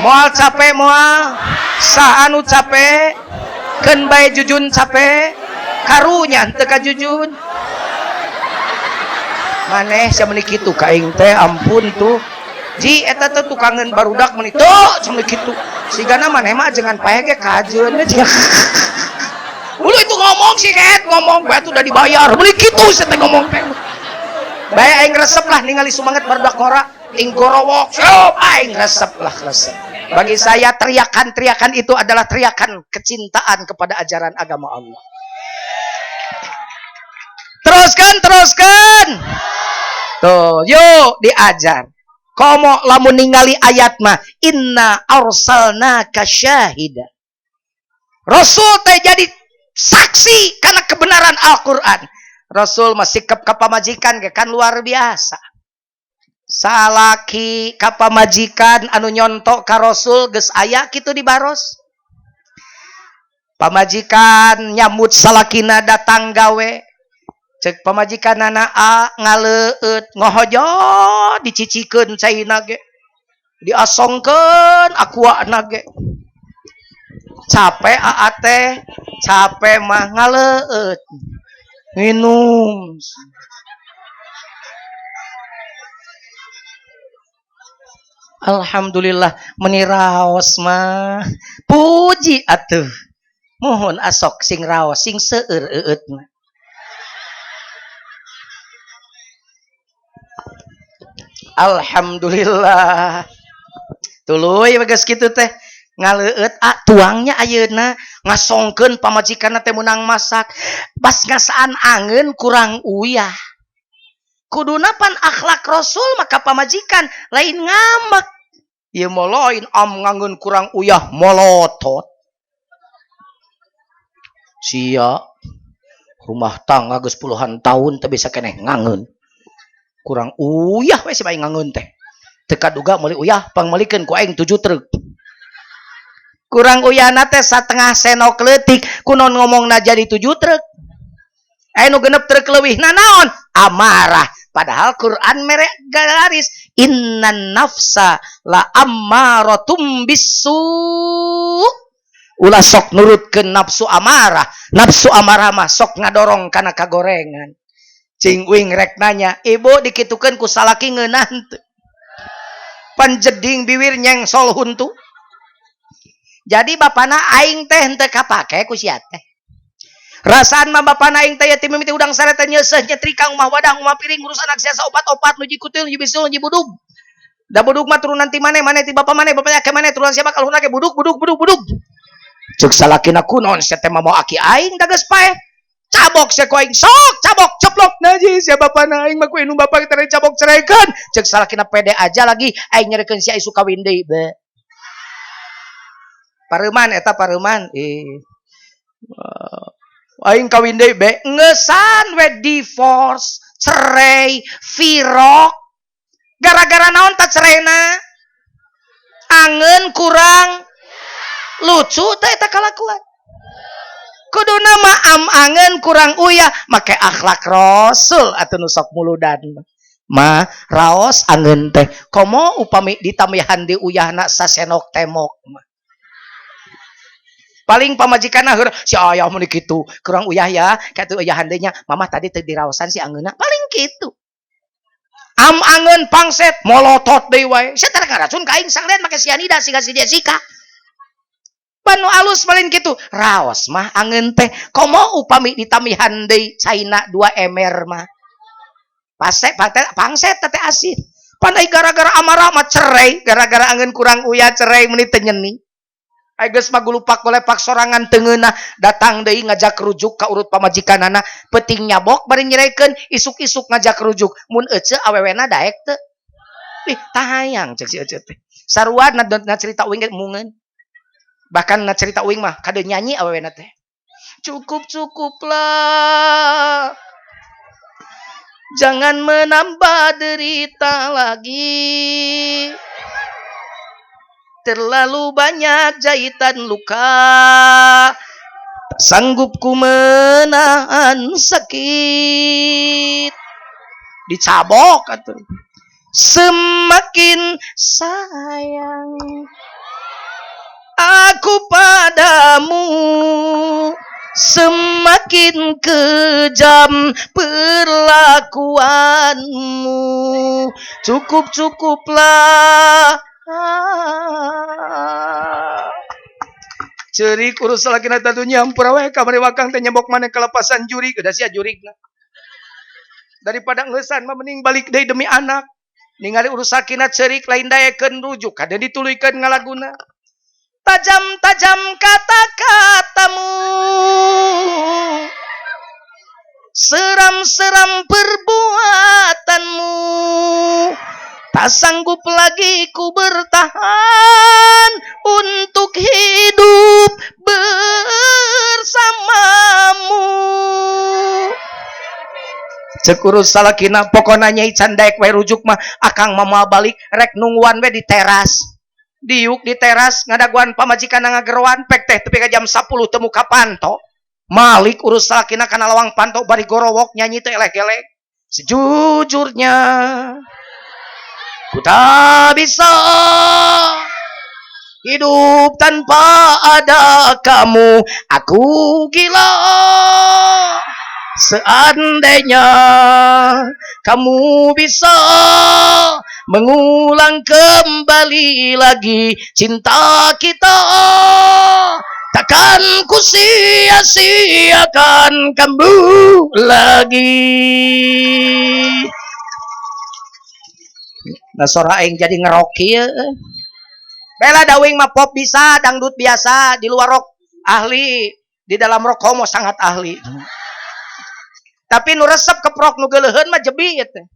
Speaker 1: Moal capek moal? Saha anu capek? Keun bae Jujun capek? Karunya teu ka Jujun. Maneh sia meuni kitu ka aing teh ampun tuh. Ji eta teh tukangeun barudak meuni tuh sia kitu. Sigana maneh mah ajengan paeh ge kajeun we. Ulu itu ngomong sih ket ngomong bae udah dibayar. Meuni kitu sia teh ngomong teh. Bae aing resep lah ningali sumanget barudak ngora ting gorowok. Siap aing resep lah resep. Bagi saya teriakan-teriakan itu adalah teriakan kecintaan kepada ajaran agama Allah. Teruskan, teruskan. Tuh, yuk diajar. Komo lamun ningali ayat mah inna arsalnaka syahida. Rasul teh jadi saksi karena kebenaran Al-Qur'an. Rasul mah sikap ka pamajikan ge kan luar biasa. Salaki ka pamajikan anu nyontok ka Rasul geus aya kitu di baros. Pamajikan nyambut salakina datang gawe. Cek pamajikan nana a ngaleueut ngohojo dicicikeun caina ge diasongkeun aquana ge capek aa teh capek mah ngaleueut minum. Alhamdulillah meni raos mah puji atuh mohon asok sing raos sing seueur eueutna. Alhamdulillah. Tuluy geus kitu teh ngaleueut ah tuangnya ayeuna ngasongkeun pamajikanna teh meunang masak pas ngasaan angeun kurang uyah. Kuduna pan akhlak Rasul maka pamajikan lain ngamek. Ieu mah lain am ngangeun kurang uyah molotot. Sia rumah tangga geus puluhan tahun teu bisa keneh ngangeun. Kurang uyah we si bae ngangeun teh. Teu kaduga meuli uyah pangmeulikeun ku aing 7 truk. Kurang uyahna teh satengah senok leutik kunon ngomongna jadi 7 truk. Aya nu genep truk leuwihna naon? Amarah. Padahal Quran mere garis innan nafsa la ammaratum bisu. Ulah sok nurutkeun nafsu amarah. Nafsu amarah mah sok ngadorong kana kagorengan. Cing uing rek nanya, ibu dikitukeun ku salaki ngeunah henteu? Panjeding biwir nyengsol huntu. Jadi bapana aing teh henteu kapake ku sia teh. Rasaan mah bapana aing teh yatim mimiti udang sare teh nyeuseuh nyetrika umah wadah umah piring ngurus anak sia saopat-opat nuji kutil nuji bisul nuji budug. Da budug mah turunan ti maneh maneh ti bapa maneh bapana ke maneh turunan siapa kaluhurna ge budug budug budug budug. Ceuk salakina kunaon sia teh mah aki aing da geus paeh. Cabok sia ku aing sok cabok ceplok najis sia bapana aing mah ku indung bapa kita cabok ceraikan. Ceuk salakina pede aja lagi aing nyerekeun sia isu kawin deui be. Pareuman eta pareuman aing kawin deui be ngeusan we divorce cerai firok gara-gara naon ta ceraina angeun kurang lucu teh eta kalakuan. Kuduna mah am angeun kurang uyah make akhlak Rasul atuh nu sok muludan mah raos angeun teh komo upami ditambihan di uyahna sasenok temok mah. Paling pamajikanna heur si ayah mun kitu kurang uyah ya katuh uyahan deui nya mamah tadi teu diraosan si angeunna paling kitu. Am angeun pangset molotot deui wae sia teh ngaracun ka aing sakalian make sianida siga si Jessica. Pan nu alus malin kitu. Raos mah angeun teh komo upami ditamihan deui caina 2 ember mah. Pase pangset teh asin. Pan ai gara-gara amarah mah cerai, gara-gara angeun kurang uyah cerai meuni teu nyeni. Ai geus mah gulupak golepak sorangan teu ngeunah, datang deui ngajak rujuk ka urut pamajikanana, peuting nyabok bari nyeraikeun, isuk-isuk ngajak rujuk. Mun eceu awewena daek teu? Ih, tahayang cek si eceu teh. Sarua na cerita uing ge mungeun. Bahkan na cerita uing mah kade nyanyi awewena teh. Cukup-cukuplah. Jangan menambah derita lagi. Terlalu banyak jahitan luka. Tak sanggup ku menahan sakit. Dicabok atuh. Semakin sayang aku padamu, semakin kejam perlakuanmu. Cukup-cukuplah. Ceurik urus salakina teh nyampur we kamari wakang teh nyebok maneh kelepasan jurig, da sia jurigna. Daripada ngeusan mah mending balik deui demi anak. Ningali urus salakina ceurik lain daekeun rujuk, kade dituluykeun ngalaguna. Tajam-tajam kata-katamu, seram-seram perbuatanmu. Tak sanggup lagi ku bertahan untuk hidup bersamamu. Cek urus salakina pokona nyai can daek we rujuk mah akang mah moal balik rek nungguan we di teras. Diuk di teras ngadaguan pamajikan ngageroan pek teh tepi ka jam 10 teu muka panto. Malik urus salakina kana lawang panto bari gorowok nyanyi teh eleh-gelek. Sejujurnya ku tak bisa hidup tanpa ada kamu, aku gila. Seandainya kamu bisa mengulang kembali lagi cinta kita, takkan ku sia-siakan kamu lagi. Nah sora aing jadi ngerok ieu. Bela dawing mah pop bisa, dangdut biasa, di luar rok ahli, di dalam rok homo sangat ahli. Tapi nu resep keprok nu geuleuheun mah jebi ieu teh.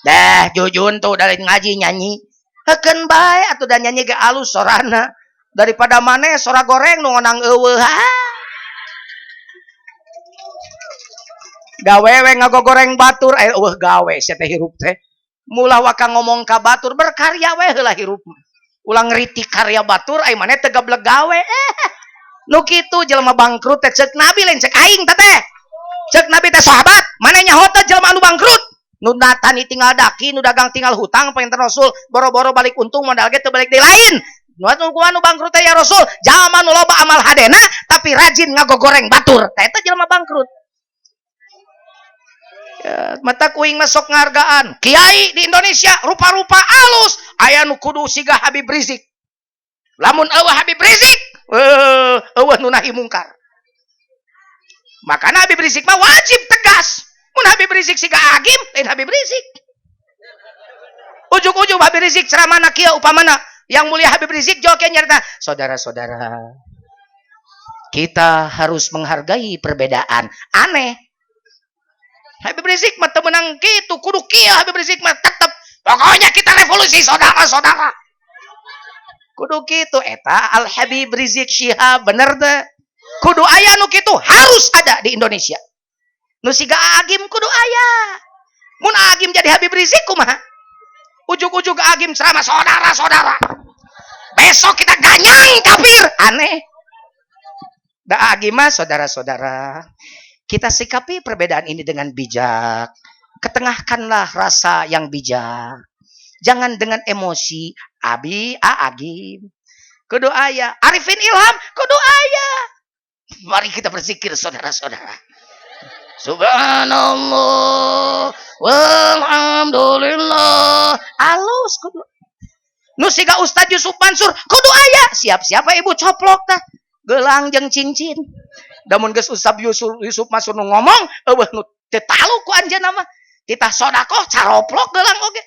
Speaker 1: Dah jujun tuh dari ngaji nyanyi. Heukeun bae atuh da nyanyi ge alus sorana. Daripada maneh sora goreng nu ngonang eueuh. Gawe we ngagogoreng batur aya eueuh gawe sia teh hirup teh. Mulah waka ngomong ka batur berkarya we heula hirup. Ulah ngritik karya batur ai maneh teu gablek gawe. Nu kitu jelema bangkrut teh ceuk Nabi lain ceuk aing teh teh. Ceuk Nabi teh sahabat, maneh nyaho teh jelema anu bangkrut. Nu tani tinggal daki, nu dagang tinggal hutang, pengen Rasul boro-boro balik untung modal ge teu balik deui lain. Nu anu bangkrut teh ya Rasul, jalma nu loba amal hadena tapi rajin ngagogoreng batur. Teh eta jelema bangkrut. Ya, mata kuing masuk ngargaan kiai di Indonesia rupa-rupa alus aya nu kudu siga Habib Rizik. Lamun eueuh Habib Rizik, eueuh nu nahi mungkar. Makana Habib Rizik mah wajib tegas. Mun Habib Rizik siga Agim, lain Habib Rizik. Ujug-ujug Habib Rizik ceramahna kieu upamana yang mulia Habib Rizik joke nyarita, saudara-saudara, kita harus menghargai perbedaan. Aneh. Habib Rizik mah teu meunang kitu, kudu kieu Habib Rizik mah tetep pokoknya kita revolusi saudara-saudara. Kudu kitu eta Al Habib Rizik Syihab bener teh. Kudu aya nu kitu harus ada di Indonesia. Nu siga Agim kudu aya. Mun Agim jadi Habib Rizik kumaha? Ujug-ujug Agim ceramah saudara-saudara. Besok kita ganyang kafir. Aneh. Da Agim mah saudara-saudara. Kita sikapi perbedaan ini dengan bijak. Ketengahkanlah rasa yang bijak. Jangan dengan emosi. Abi, a, Agim. Kudu aya. Arifin Ilham, kudu aya. Mari kita berzikir saudara-saudara. Subhanallah walhamdulillah. Alus kudu. Nu siga Ustad Yusuf Mansur kudu aya. Siap-siap ibu coplok tah gelang jeung cincin. Da mun geus Ustad Yusuf Mansur nu ngomong eueuh nu teu talu ku anjeunna mah. Titah sodakoh caroplok gelang oge.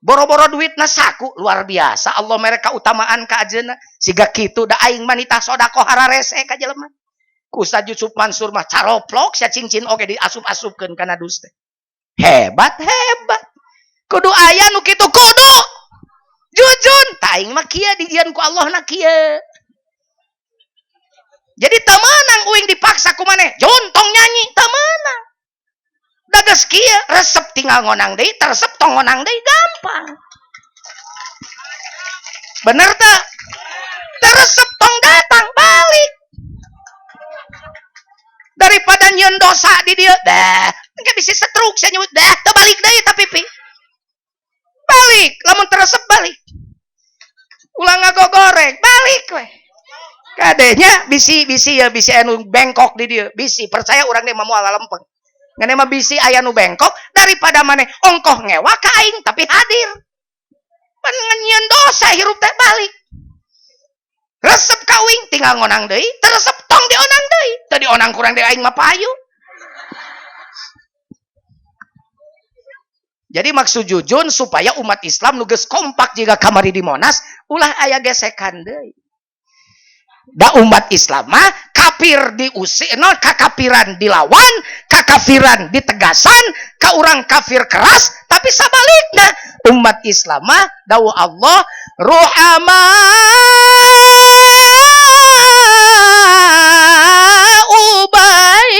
Speaker 1: Boro-boro duitna saku luar biasa Allah mere kautamaan ka anjeunna. Siga kitu da aing mah nitah sodakoh hararese ka jelema. Ku Ustad Yusuf Mansur mah caroplok sia cincin oge diasup-asupkeun kana dus teh. Hebat hebat. Kudu aya nu kitu kudu. Jujun ta aing mah kieu dijieun ku Allah na kieu. Jadi teu meunang uing dipaksa ku maneh, jun tong nyanyi teu meunang. Da geus kieu resep tinggal ngonang deui, teu resep tong ngonang deui gampang. Bener teu? Teu resep tong datang balik. Daripada nyieun dosa di dieu, dah engke bisi setruk sia nyebut dah teu balik deui tapi pi. Balik, lamun teu resep balik. Ulah ngagogoreng, balik we. Kadenya bisi-bisi ya bisi anu bengkok di dieu, bisi percaya urang teh mah moal lempeng. Ngan mah bisi aya nu bengkok daripada maneh ongkoh ngewa ka aing tapi hadir. Pan nyieun dosa hirup teh balik. Resep ka uing tinggal ngonang deui, teu resep tong dionang deui. Teu dionang kurang deui aing mah payu. Jadi maksud Jujun supaya umat Islam nu geus kompak jiga kamari di Monas ulah aya gesekan deui. Da umat Islam mah kafir diusir, no, kakafiran dilawan, kakafiran ditegasan, ka urang kafir keras, tapi sabalikna umat Islam mah dawuh Allah ruhama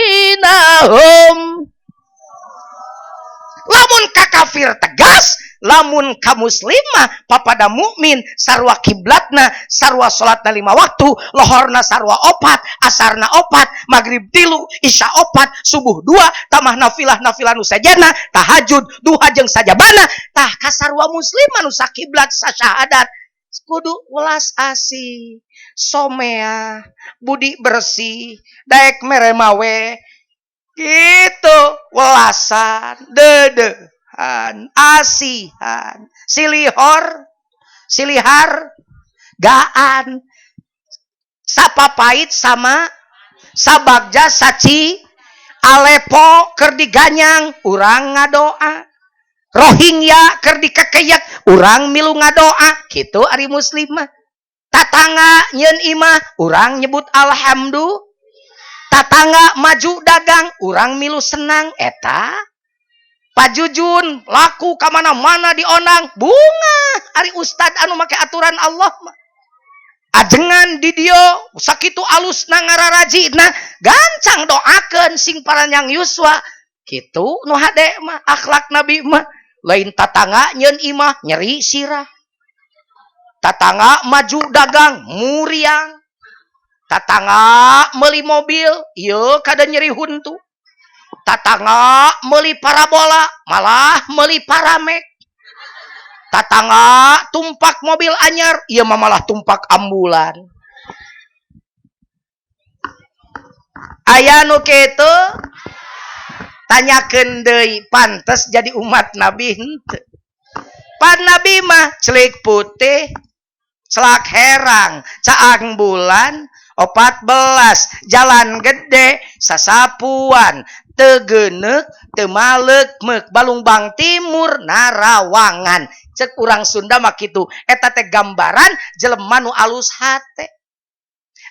Speaker 1: ubainahum. Lamun kakafir tegas, lamun ka muslimah papada mukmin sarua kiblatna, sarua salatna 5 waktu, lohorna sarua 4, asarna 4, maghrib 3, isya 4, subuh 2, tamah nafilah nafilah nu sajana, tahajud, duha jeung sajabana. Tah kasarua muslimah nu sakiblat sasyahadat kudu welas asih, somea, budi bersih, daek mere mawe gitu, welasan, dedehan, asihan, silihor, silihar, gaan, sapapait sama sabagja saci, Alepo keur diganyang urang ngadoa, Rohingya keur dikekeyak urang milu ngadoa, kitu ari muslim mah. Tatangga nyeun imah urang nyebut alhamdulillah. Tatangga maju dagang urang milu senang eta. Pajujun laku ka mana-mana dionang bunga ari ustad anu make aturan Allah mah. Ajengan di dieu sakitu alusna ngararajina gancang doakeun sing paranjang yuswa. Kitu nu hade mah akhlak nabi mah. Lain tatangga nyeun imah nyeri sirah. Tatangga maju dagang muriang. Tatangga meuli mobil ieu kada nyeri huntu. Tatangga meuli parabola malah meuli paramek. Tatangga tumpak mobil anyar ieu mah malah tumpak ambulan. Aya nu kitu tanyakeun deui pantes jadi umat nabi henteu. Pan nabi mah celik putih, celak herang, caang bulan 14, jalan gede, sasapuan, tegenek, temalek, mek, Balungbang Timur, Narawangan. Cek urang Sunda mah kitu. Eta teh gambaran jelema nu alus hate.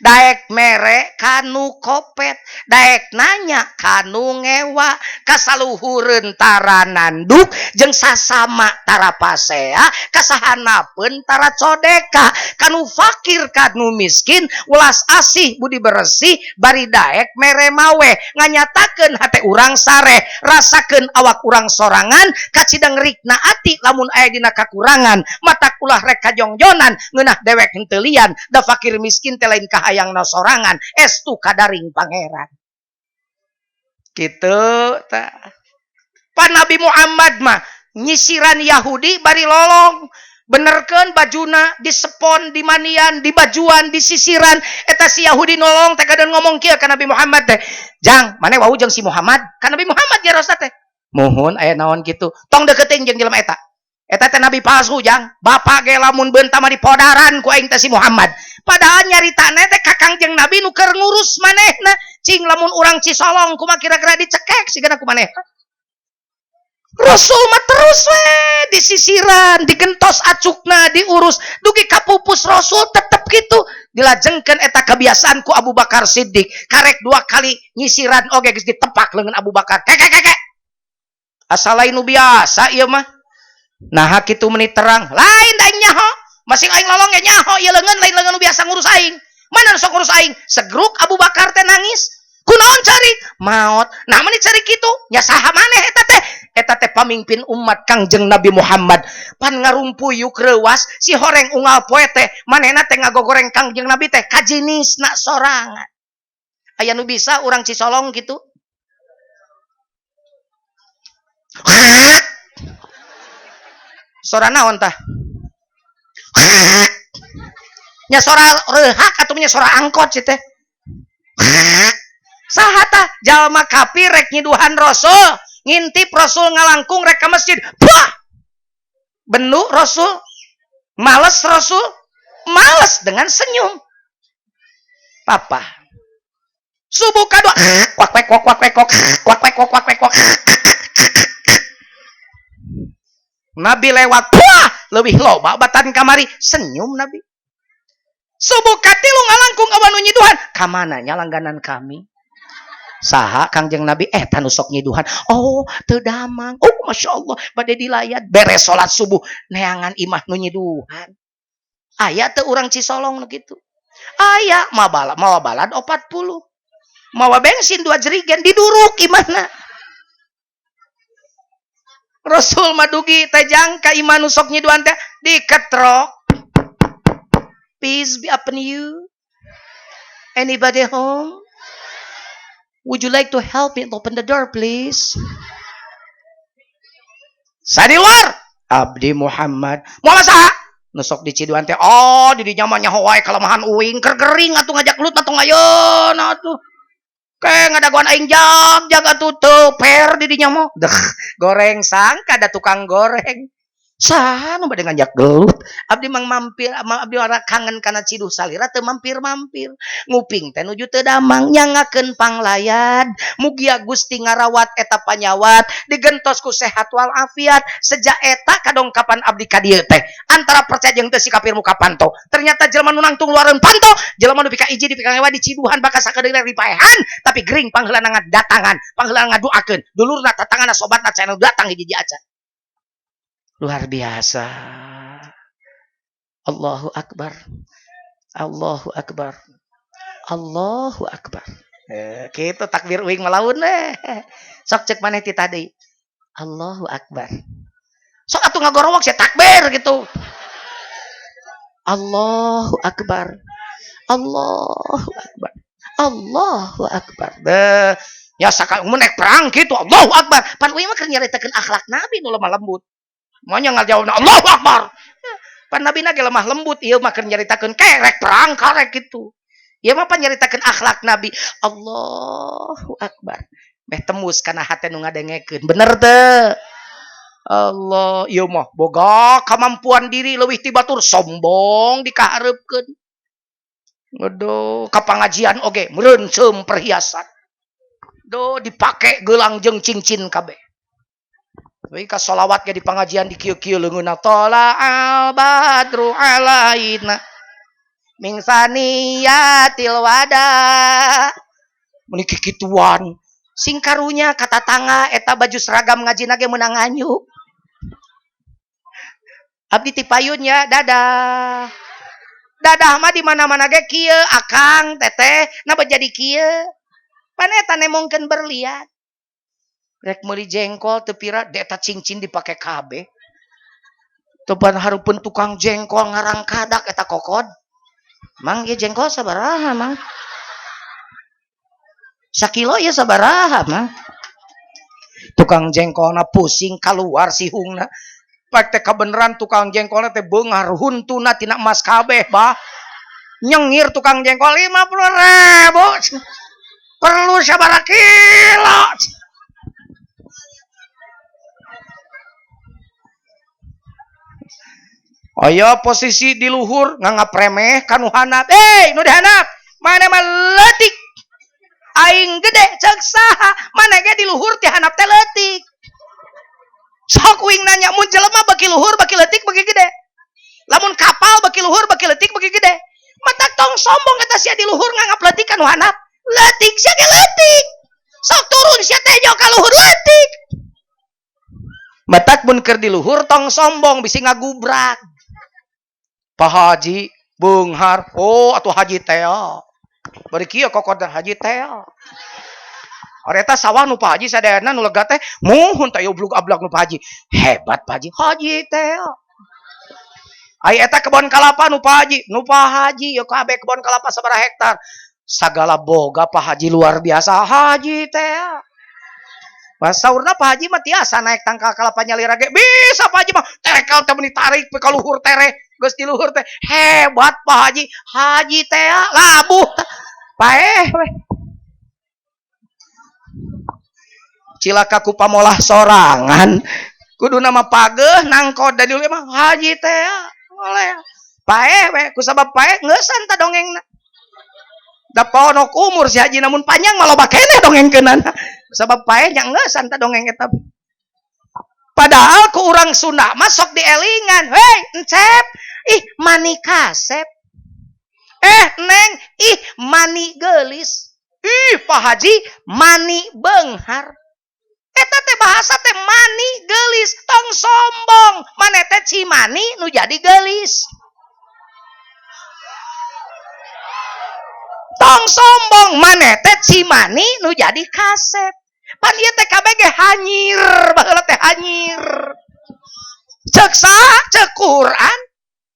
Speaker 1: Daek mere kanu kopet, daek nanya kanu ngewa, kasaluhureun tara nanduk, jeung sasama tara pasea, kasahanapeun tara codeka, kanu fakir kanu miskin, welas asih budi bersih, bari daek mere mawe, nganyatakeun hate urang sareh, rasakeun awak urang sorangan, kacidang rikna ati lamun aya dina kakurangan, matak ulah rek kajongjonan, ngeunah dewek henteu lian, da fakir miskin teh lain kahayang sorangan, estu kadaring pangeran. Gitu ta. Pan Nabi Muhammad mah nyisiran Yahudi bari lolong, benerkeun bajuna disepon, dimanian, dibajuan, disisiran. Eta si Yahudi nolong teh kadang ngomong kieu ka Nabi Muhammad teh, "Jang, maneh wau jeung si Muhammad?" Ka Nabi Muhammad jarosna teh. "Muhun aya naon kitu? Tong deketin jeung jelema eta. Eta teh nabi palsu jang. Bapak ge lamun beunta mah dipodaran ku aing teh si Muhammad. Padahal nyaritana teh ka Kangjeng Nabi nu keur ngurus manehna. Cing lamun urang Cisolong kumaha kira-kira dicekek sigana ku manehna. Rasul mah terus we disisiran, digentos acukna, diurus dugi kapupus Rasul tetep gitu. Dilajengkeun eta kebiasaan ku Abu Bakar Siddiq. Karek 2 kali nyisiran oge geus ditepak leungeun Abu Bakar. Kek kek kek. Asal lain nu biasa ieu mah. Nah kitu meni terang, lain da aing nyaho. Masing aing lolong ge nyaho ieu leungeun lain leungeun nu biasa ngurus aing. Mana nu sok ngurus aing? Segruk Abu Bakar teh nangis. Kunaon cari? Maot. Nah meni cari kitu? Nya saha maneh eta teh? Eta teh pamimpin umat Kangjeng Nabi Muhammad. Pan ngarumpuyuk reuwas si horeng unggal poe teh manehna teh ngagogoreng Kangjeng Nabi teh kajinisna sorangan. Aya nu bisa urang Cisolong kitu? Sora naon tah? Nya sora reuhak atuh nya sora angkot si teh. Saha tah? Jalma kafir rek nyiduhan Rasul, ngintip Rasul ngalangkung rek ka masjid. Wah! Benu Rasul, males Rasul, males dengan senyum. Papa. Subuh kadua, kwak kwek kwak kwek kwak kwak kwek kwak kwak kwek. Nabi lewat, wah, leuwih loba batan kamari, senyum Nabi. Subuh katilu ngalangkung awan nu nyiduhan, ka mana nya langganan kami? Saha Kangjeng Nabi eta nu sok nyiduhan. Oh, teu damang. Oh, Masya Allah, bade dilayat beres salat subuh neangan imah nu nyiduhan. Aya teu urang Cisolong nu kitu? Aya, mawa balad 40. Mawa bensin 2 jerigen diduruk imahna. Rasul madugi teh jangka imah nu sok nyiduhan teh diketrok. Peace be upon you. Anybody home? Would you like to help me open the door, please? Sa di luar, Abdi Muhammad. Muhammad saha? Nu sok diciduhan teh, oh, di dinya mah nyaho wae kalemahan uing, keur gering atuh ngajak gelut atuh ngayeuna atuh. Ke ngadagoan aing jag-jag atuh teu per di dinya mah. Deh, goreng sangka ada tukang goreng. Saha nu bade ngajak gelut? Abdi mang mampir, abdi ora kangen kana ciduh salira teu mampir-mampir. Nguping teh nuju teu damang nyangakeun panglayad. Mugia Gusti ngarawat eta panyawat, digentos ku sehat wal afiat. Sejak eta kadongkapan abdi ka dieu teh. Antara percaya jeung teu si kafir muka panto. Ternyata jelema nu nangtung luareun panto, jelema nu pika iji di pika ngewa diciduhan bakal sakedeung dipaehan, tapi gering pangheulana ngadatangan, pangheulana ngaduakeun, dulurna tatanganna sobatna channel datang hiji acan. Luar biasa. Allahu Akbar. Allahu Akbar. Allahu Akbar. Kitu takbir uing malaun eh. Sok cek maneh ti tadi. Allahu Akbar. Sok atuh ngagorowok sia takbir gitu. Allahu Akbar. Allahu Akbar. Allahu Akbar. Deh, ya sakal mun naik perang gitu Allahu Akbar. Pan uing mah keur nyaritakeun akhlak Nabi nu lemah lembut. Maunya ngajawabna Allahu Akbar. Pan Nabi na ge lemah lembut ieu mah keur nyaritakeun kerek perang karek gitu. Ieu mah pan nyaritakeun akhlak Nabi. Allahu Akbar. Meh tembus kana hate nu ngadengekeun. Bener teu? Allah, ieu mah boga kamampuan diri leuwih ti batur sombong dikahareupkeun. Aduh, ka pangajian oge meureunceum perhiasan. Duh dipake gelang jeung cincin kabeh. We ka sholawat ge di pangajian di kieu-kieu leungeunna tola al badru alaina min saniyatil wada. Meuni kikituan. Sing karunya ka tatangga eta baju seragam ngajina ge meunang nganyuk. Abdi ti payun ya, dadah. Dadah mah di mana-mana ge kieu, akang, teteh, napa jadi kieu? Pan eta nemongkeun berlian. Rek meuli jengkol teu pira, eta cincin dipake kabeh. Teu pan hareupeun tukang jengkol ngarangkadak eta kokod. Mang ieu jengkol sabaraha, Mang? Sakilo ieu sabaraha, Mang? Tukang jengkolna pusing kaluar sihungna. Pak teh kabeneran tukang jengkolna teh beunghar huntuna tina emas kabeh, bah. Nyengir tukang jengkol 50.000. Perlu sabaraha kilo. Aya posisi di luhur nganggap remeh ka nu handap. Eh, nu di handap mana mah leutik. Aing gede ceuk saha? Mana ge di luhur ti handap teh leutik. Sok uing nanya mun jelema beki luhur beki leutik beki gede. Lamun kapal beki luhur beki leutik beki gede. Matak tong sombong eta sia di luhur nganggap leutik ka nu handap. Leutik sia ge leutik. Sok turun sia teh jauh ka luhur leutik. Matak mun keur di luhur tong sombong bisi ngagubrak. Pak Haji beunghar, oh atuh haji teh. Bari kieu kokodan haji teh. Hareta sawah nu Pak Haji sadayana nu lega teh muhun teh ublug ablak nu Pak Haji. Hebat Pak Haji, haji teh. Ai eta kebon kalapa nu Pak Haji, nu Pak Haji ieu kabeh kebon kalapa sabaraha hektar. Sagala boga Pak Haji luar biasa haji teh. Saurna Pak Haji mah tiasa naik tangkal kalapa nyalira ge bisa Pak Haji mah terekel teh meuni tarik pe ka luhur tereh geus di luhur teh hebat Pak Haji, haji teh labuh paeh we. Cilaka ku pamolah sorangan kudu nama pageuh nangkod da dieu mah haji teh oleh paeh we ku sabab paeh ngeusan ta dongengna. Da ponok umur si haji namun panjang mah loba keneh dongengkeunana. Sabab paeh nya ngeusan ta dongeng eta. Padahal ku urang Sunda mah sok dielingan, hei encep, ih mani kasep. Eh neng, ih mani geulis. Ih Pak Haji mani beunghar. Eta teh bahasa teh mani geulis, tong sombong. Maneh teh cimani nu jadi geulis. Tong sombong, maneh teh cimani nu jadi kasep. Pan ieu teh kabeh ge hanyir, baheula teh hanyir. Ceuk saha? Ceuk Quran.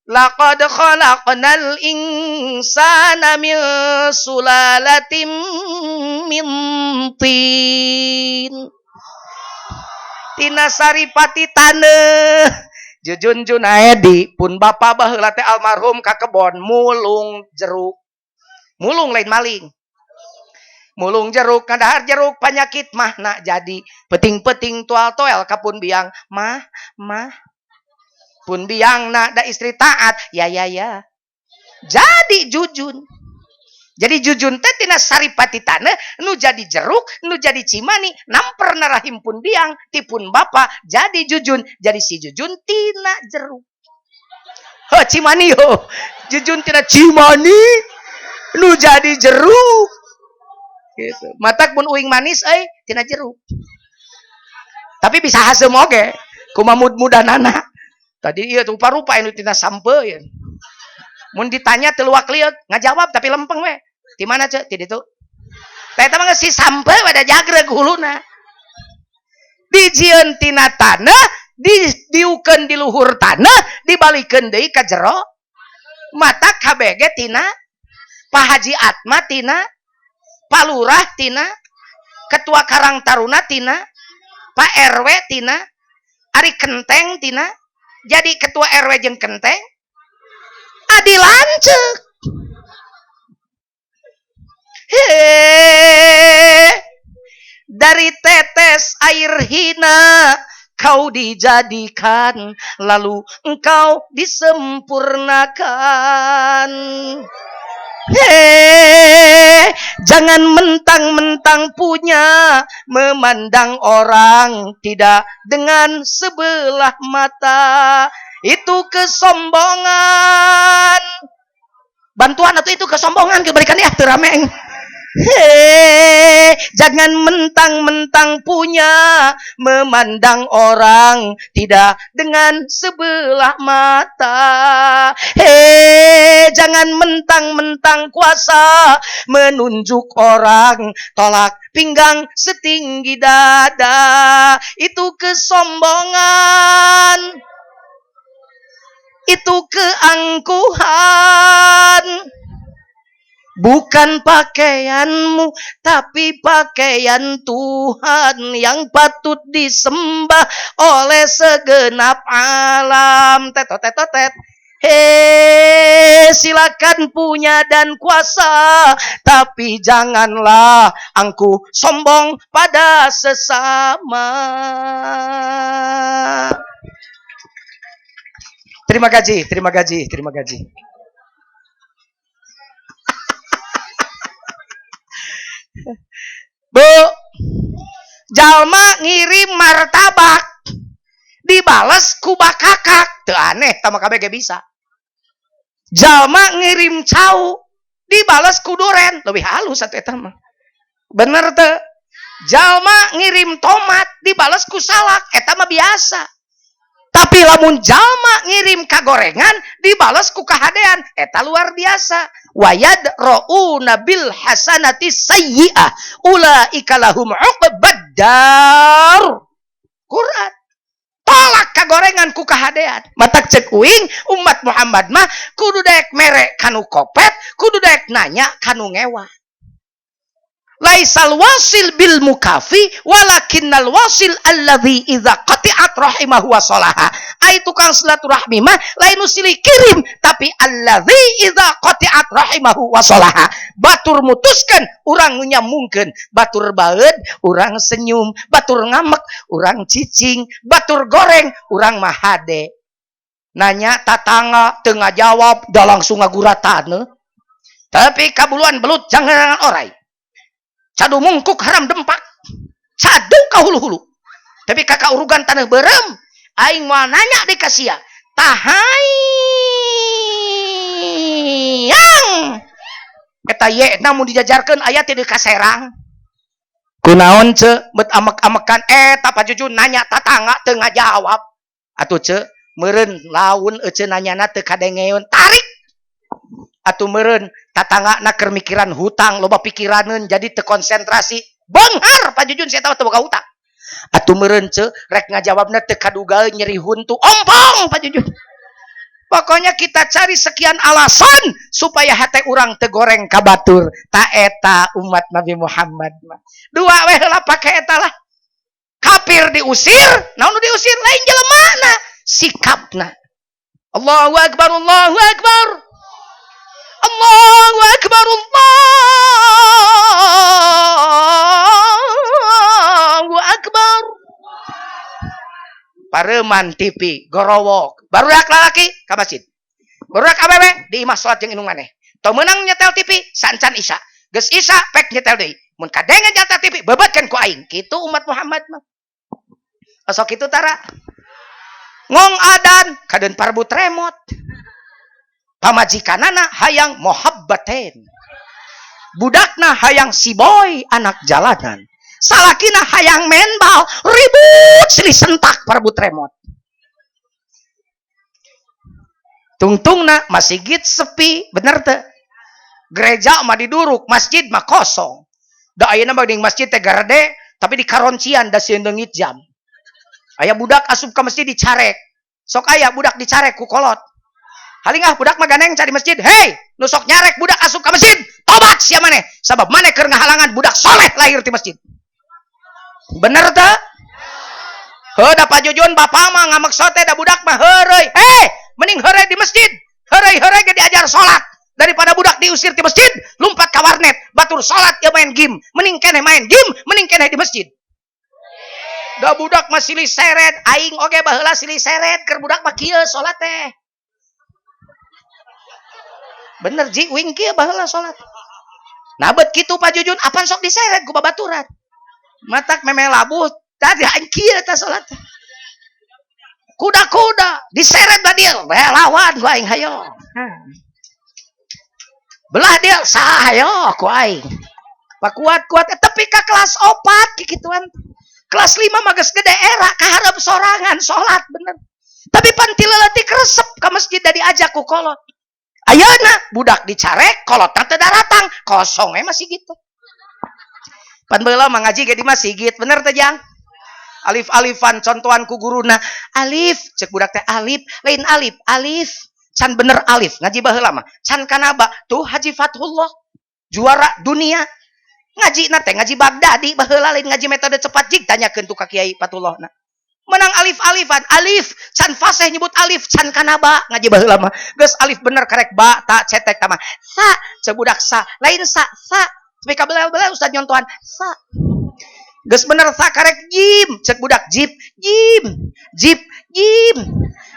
Speaker 1: Laqad khalaqnal insana min sulalatin min tin. Tina saripati taneuh. Jujun Junaedi pun bapa baheula teh almarhum ka kebon mulung jeruk. Mulung lain maling. Mulung jeruk ngadahar jeruk panyakit mah nak jadi peting-peting tual-toel kapun biang mah mah pun biang nak da istri taat ya ya ya jadi jujun. Jadi jujun teh tina saripati taneuh nu jadi jeruk nu jadi cimani namper narahim pun biang tipun bapa jadi jujun jadi si jujun tina jeruk. Heuh cimani yo jujun tina cimani nu jadi jeruk gitu. Matak mun uing manis euy tina jeruk. Tapi bisa haseum oge kumaha mud-mudanana. Tadi ieu rupa-rupa anu tina sampeu ieu. Mun ditanya teu luak lieuk ngajawab tapi lempeng we. Ti mana ceu? Ti ditu. Tah eta mah geus si sampeu pada jagreg huluna. Dijieun tina taneuh, diukeun di luhur taneuh, dibalikeun deui ka jero. Mata kabeh ge tina Pak Haji Atma tina, Pak Lurah tina, Ketua Karang Taruna tina, Pak RW tina, Ari Kenteng tina. Jadi Ketua RW jeung Kenteng adi lanceuk. He, dari tetes air hina kau dijadikan, lalu engkau disempurnakan. Hei, jangan mentang-mentang punya, memandang orang tidak dengan sebelah mata. Itu kesombongan. Bantuan atau itu kesombongan kebalikan ya teu rame. Hei, jangan mentang-mentang punya, memandang orang tidak dengan sebelah mata. Hei, jangan mentang-mentang kuasa, menunjuk orang, tolak pinggang setinggi dada. Itu kesombongan, itu keangkuhan. Bukan pakaianmu, tapi pakaian Tuhan yang patut disembah oleh segenap alam. Tetot, tetot, tet. Hei, silakan punya dan kuasa, tapi janganlah angkuh sombong pada sesama. Terima gaji, terima gaji, terima gaji. Bu, jalma ngirim martabak dibales ku bakakak, teu aneh tah mah kabeh ge bisa. Jalma ngirim cau dibales ku duren, leuwih halus atuh eta mah. Bener teu? Jalma ngirim tomat dibales ku salak, eta mah biasa. Tapi lamun jalma ngirim kagorengan dibales ku kahadean, eta luar biasa. Wayadra'una bil hasanati sayyi'ah ulaika lahum 'uqbad dar. Quran. Tolak kagorengan ku kahadean. Matak cek uing umat Muhammad mah kudu daek mere kanu kopet, kudu daek nanya kanu ngewa. Laisal wasil bil mukafi walakinnal wasil alladzi idza qati'at rahimahu wa salaha. Ai tukang silaturahmi mah lain nu silih kirim, tapi alladzi idza qati'at rahimahu wa salaha. Batur mutuskeun urang nu nyambungkeun, batur baeud urang senyum, batur ngamek urang cicing, batur goreng urang mah hade. Nanya tatangga teu ngajawab da langsung ngaguratan. Tapi kabuluan belut jangan orai. Cadu mungkuk haram dempak, cadu ka hulu-hulu. Tapi kakak urugan tanah berem, aing mau nanya di kasia, tahayang. Eta ye namun dijajarkan ayat di kaserang. Kunaon ce, bet amek-amekan, eta pajujun nanya tatangga teu ngajawab. Atuh ce, meureun laun ece nanyana teu kadengeun, tarik. Atuh meureun tatangga na keur mikiran hutang, loba pikiraneun jadi teu konsentrasi. Beunghar pajujun sia teh boga hutang. Atuh meureun ce rek ngajawabna teu kaduga nyeri huntu, ompong pajujun. Pokoknya kita cari sekian alasan supaya hate urang teu goreng ka batur. Ta eta umat Nabi Muhammad mah. Dua we heula pake eta lah. Kafir diusir, naon nu diusir lain jelemana, sikapna. Allahu akbar, Allahu akbar. Allahu akbar, Allahu akbar. Pareman TV gorowok, barudak lalaki ka masjid. Barudak awewe di imah salat jeung indung maneh. Teu meunang nyetel TV sancan isya. Geus isya pek nyetel deui. Mun kadenge nyetel TV bebeutkeun ku aing. Kitu umat Muhammad mah. Osok kitu tara. Ngong adan kadeun parbut remot. Pamajikanana hayang mohabbaten, budakna hayang si boy anak jalanan, salakina hayang menbal, ribut silih sentak parebut remot. Tungtungna masjid sepi, bener teu? Gereja mah diduruk, masjid mah kosong. Da ayeuna mah di masjid teh garede, tapi di karoncian da sieun leungit jam. Aya budak asup ka masjid dicarek. Sok aya budak dicarek ku kolot. Haling ah budak mah ganeng cari masjid. Hei, nu sok nyarek budak asup ka masjid, tobat sia maneh. Sabab maneh keur ngahalangan budak soleh lahir ti masjid. Bener teu? Heuh da pajujun bapak mah ngamaksa teh da budak mah heureuy. Hei, mending heureuy di masjid. Heureuy-heureuy ge diajar salat daripada budak diusir ti masjid, lumpat ka warnet, batur salat ya main game. Mending keneh main game, mending keneh di masjid. Da budak mah silih seret, aing oge baheula silih seret keur budak mah kieu salat teh. Bener ji wing kieu baheula salat. Nah bet kitu pajujun apan sok diseret ku babaturan. Matak meme labuh tadi aing kieu teh salat. Kuda-kuda diseret ba dieu, lawan ku aing hayo. Belah dia sah hayo ku aing. Pakuat-kuat tapi ka kelas 4 kikituan. Kelas 5 mah geus gede era kaharep sorangan salat bener. Tapi pan ti leutik resep ka masjid da diajak ku kolot. Ayeuna budak dicarek kolotna teu daratang, kosong we masih gitu. Pan baheula mah ngaji ge di masjid, bener teh Jang? Alif-alifan contohan ku guruna. Alif cek budak teh alif, lain alif, alif. Can bener alif ngaji baheula mah. Can kanaba tuh Haji Fathullah juara dunia. Ngaji na teh ngaji Baghdadi baheula lain ngaji metode cepat jig tanyakeun tuh ka Kiai Fathullah na. Menang alif-alifan, alif can fasih nyebut alif can kanaba ngaji baheula mah. Geus alif bener karek ba ta cetek tama. Sa cek budak sa, lain sa, sa. Tapi kabelel-belel ustad nyontohan sa. Geus bener sa karek jim, cek budak jip, jim, jip, jim,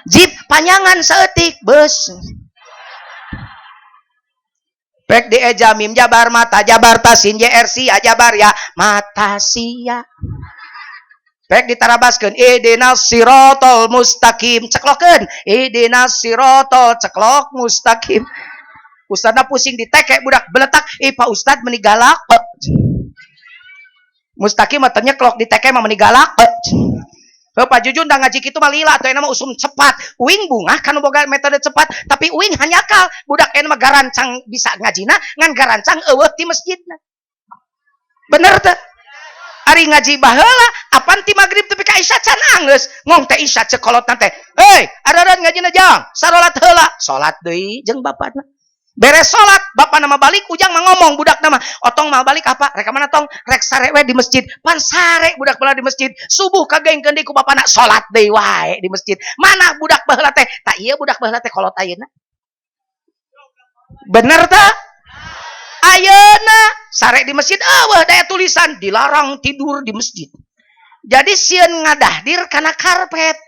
Speaker 1: jip panyangan saeutik beus. Pek di eja mim jabar mata jabar tasin jr sia jabar ya mata sia. Pek ditarabaskeun ihdinas siratal mustaqim ceklokeun ihdinas siratal ceklok mustaqim. Ustadna pusing ditekek budak beletak ih Pak Ustad meni galak. Mustaqim mah teu nyeklok diteke mah meni galak. Heuh Pak Jujun da ngaji kitu mah lila atuh mah usum cepat. Uing bungah kanu boga metode cepat, tapi uing hanyakal budak ayeuna mah garancang bisa ngajina ngan garancang eueuh ti masjidna. Bener teu? Ari ngaji baheula apan ti magrib tepi ka isya can anggeus ngong teh isya ceuk kolotna teh. Heuy, araran ngajina jang, sarolat heula, salat deui jeung bapana. Beres salat, bapana mah balik, ujang mah ngomong budak mah, otong mah balik apa? Rek mana tong? Rek sare we di masjid. Pan sare budak baheula di masjid. Subuh kagengkeun deui ku bapana salat deui wae di masjid. Mana budak baheula teh? Tak ieu budak baheula teh kolot ayeuna. Bener teh? Ayeuna sare di masjid eueuh daya tulisan dilarang tidur di masjid. Jadi sieun ngadahdir kana karpet.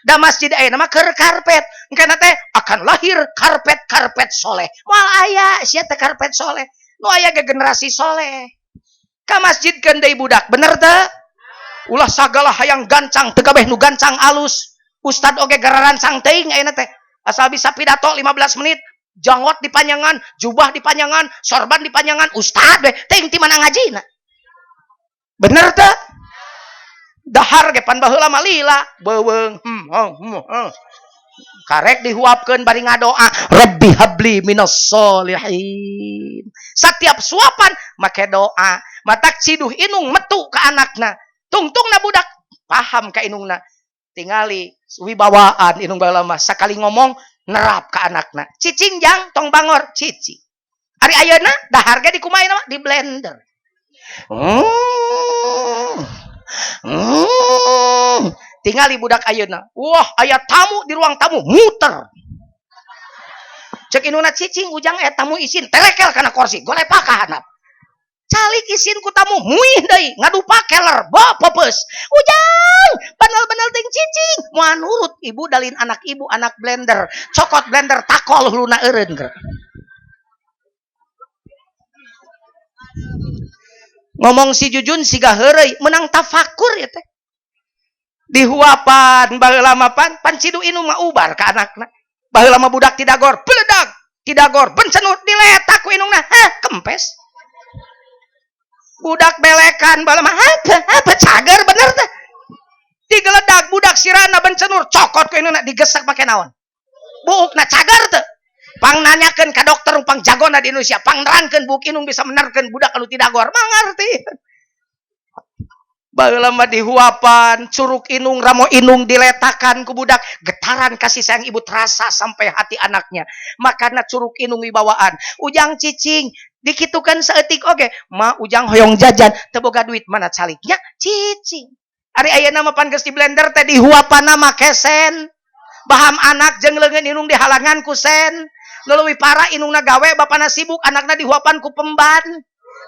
Speaker 1: Da masjid ayeuna mah keur karpet. Engkena teh akan lahir karpet-karpet soleh. Moal aya sia teh karpet soleh. Nu aya ge generasi soleh. Ka masjid keun deui budak, bener teu? Ulah sagala hayang gancang, teu kabeh nu gancang alus. Ustad oge gararancang teuing ayeuna teh. Asal bisa pidato 15 menit, janggot dipanjangan, jubah dipanjangan, sorban dipanjangan, ustad we teuing ti mana ngajina. Bener teu? Dahar ge pan baheula mah lila, beuweung, Karek dihuapkeun bari ngadoa, Rabbi habli minas solihin. Setiap suapan make doa, matak ciduh inung metu ka anakna. Tungtungna budak paham ka inungna. Tingali wibawaan inung baheula mah sakali ngomong nerap ka anakna. Cicing jang tong bangor, cicing. Ari ayeuna dahar ge dikumaha mah di blender. Tingali budak ayeuna. Wah, aya tamu di ruang tamu muter. Cek inuna cicing ujang aya tamu isin telekel kana kursi, golepak ka handap. Calik isin ku tamu muih deui, ngadupa keler, bopopes. Ujang, banal-banal teuing cicing. Moal nurut ibu dalin anak ibu anak blender. Cokot blender takol huluna eureun keur. Ngomong si Jujun siga heureuy, menang tafakur ya teh. Dihuapan baheula mah pan cidu inung mah ubar ka anakna. Baheula mah budak tidagor, beledag, tidagor, bencenut diletak ku inungna, hah kempes. Budak belekan baheula mah apa cager bener teh. Digeledag budak sirana bencenur, cokot ku inungna digesek make naon? Buukna cager teh. Pang nanyakeun ka dokter pang jagona di Indonesia, pang nerangkeun buuk inung bisa menerkeun budak anu tidagor, mangarti. Baheula mah dihuapan, curug inung, ramo inung diletakan ku budak, getaran kasih sayang ibu terasa sampai hati anaknya. Makana curug inung wibawaan, ujang cicing dikitukan saeutik oge, ma ujang hoyong jajan, teu boga duit mana caliknya cicing. Ari ayeuna mah pan geus di blender teh dihuapanna make sen. Baham anak jeung leungeun inung dihalangan ku sen. Nu leuwih parah inungna gawe bapana sibuk anakna dihuapan ku pemban.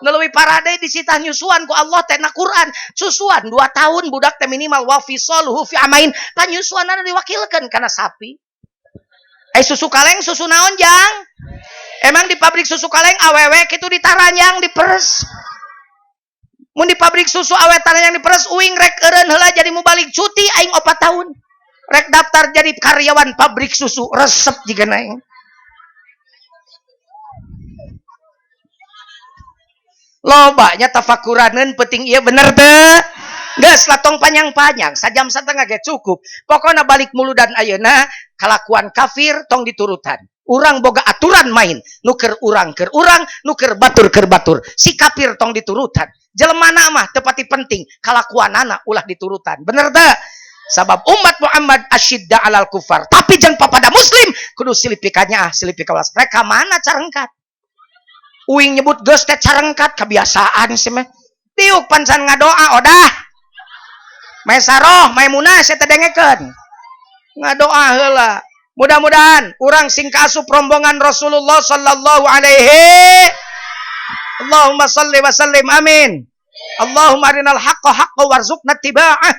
Speaker 1: Nu leuwih parah deui disitah nyusuan ku Allah teh na Quran. Susuan 2 tahun budak teh minimal wa fisaluhu fi amain. Panyusuanna diwakilkeun kana sapi. Susu kaleng susu naon jang? Emang di pabrik susu kaleng awewe kitu ditaranyang diperes. Mun di pabrik susu awe taranyang diperes uing rek eureun heula jadi mubalik cuti aing 4 tahun. Rek daftar jadi karyawan pabrik susu resep jigana aing. Lobanya tafakuraneun penting ieu bener teu? Geus lah tong panjang-panjang, sajam satengah ge cukup. Pokona balik muludan ayeuna kalakuan kafir tong diturutan. Urang boga aturan main, nu keur urang keur urang, nu keur batur keur batur. Si kafir tong diturutan. Jelemana mah teu pati penting, kalakuanana ulah diturutan. Bener teu? Sabab umat Muhammad asyidda alal kufar. Tapi jeung papada muslim kudu silih pikanyaah, silih pikawas. Rek ka mana carengkat? Uing nyebut geus teh carengkat kebiasaan sih meh. Diuk pancan ngadoa odah. Maesaroh, Maimunah saya teh dengekeun. Ngadoa heula. Mudah-mudahan urang sing kaasup rombongan Rasulullah sallallahu alaihi. Allahumma salli wa sallim amin. Allahumma arinal haqqa haqqa warzuqna ittiba'ah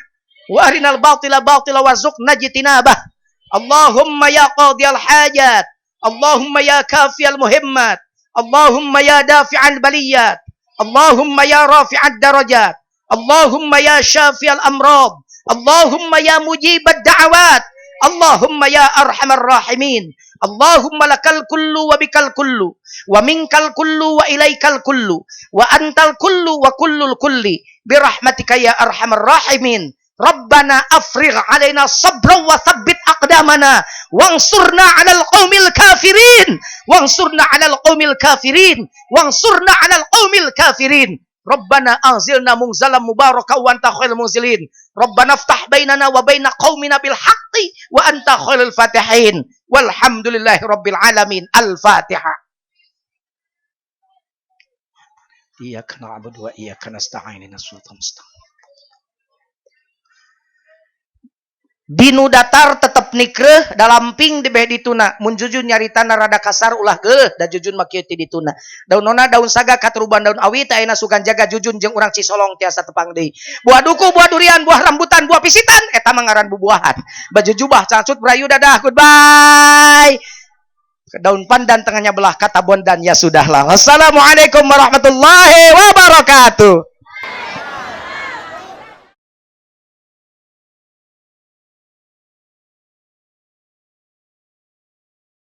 Speaker 1: wa arinal batila batila warzuqna ijtinabah. Allahumma ya qadiyal hajat, Allahumma ya kafiyal muhimmat, Allahumma ya dafi'al baliyat, Allahumma ya rafi'ad darajat, Allahumma ya syafiyal amrad, Allahumma ya mujibad da'awat, Allahumma ya arhamar rahimin, Allahumma lakal kullu wa bikal kullu wa minkal kullu wa ilaikal kullu wa antal kullu wa kullul kulli birahmatika ya arhamar rahimin. Rabbana afrigh alaina sabra wa thabbit aqdamana wansurna 'alal qaumil kafirin, wansurna 'alal qaumil kafirin, wansurna 'alal qaumil kafirin. Rabbana anzilna munzalan mubaraka wa anta khairul munzilin. Rabbana iftah bainana wa baina qaumina bil haqqi wa anta khairul fatihin. Walhamdulillahi rabbil alamin. Al-Fatihah. Iyyaka na'budu wa iyyaka nasta'in. Ihdinas siratal mustaqim. Dinu datar tetep nikreuh dalamping di beh dituna. Mun jujun nyaritana rada kasar ulah geuleuh da jujun mah kieu ti dituna. Daun nona daun saga katuruban daun awi teh ayeuna sugan jaga jujun jeung urang Cisolong tiasa tepang deui. Buah duku, buah durian, buah rambutan, buah pisitan eta mah ngaran bubuahan. Baju jubah cangcut berayu dadah goodbye. Daun pandan tengahnya belah kata bondan ya sudahlah. Wassalamualaikum warahmatullahi wabarakatuh.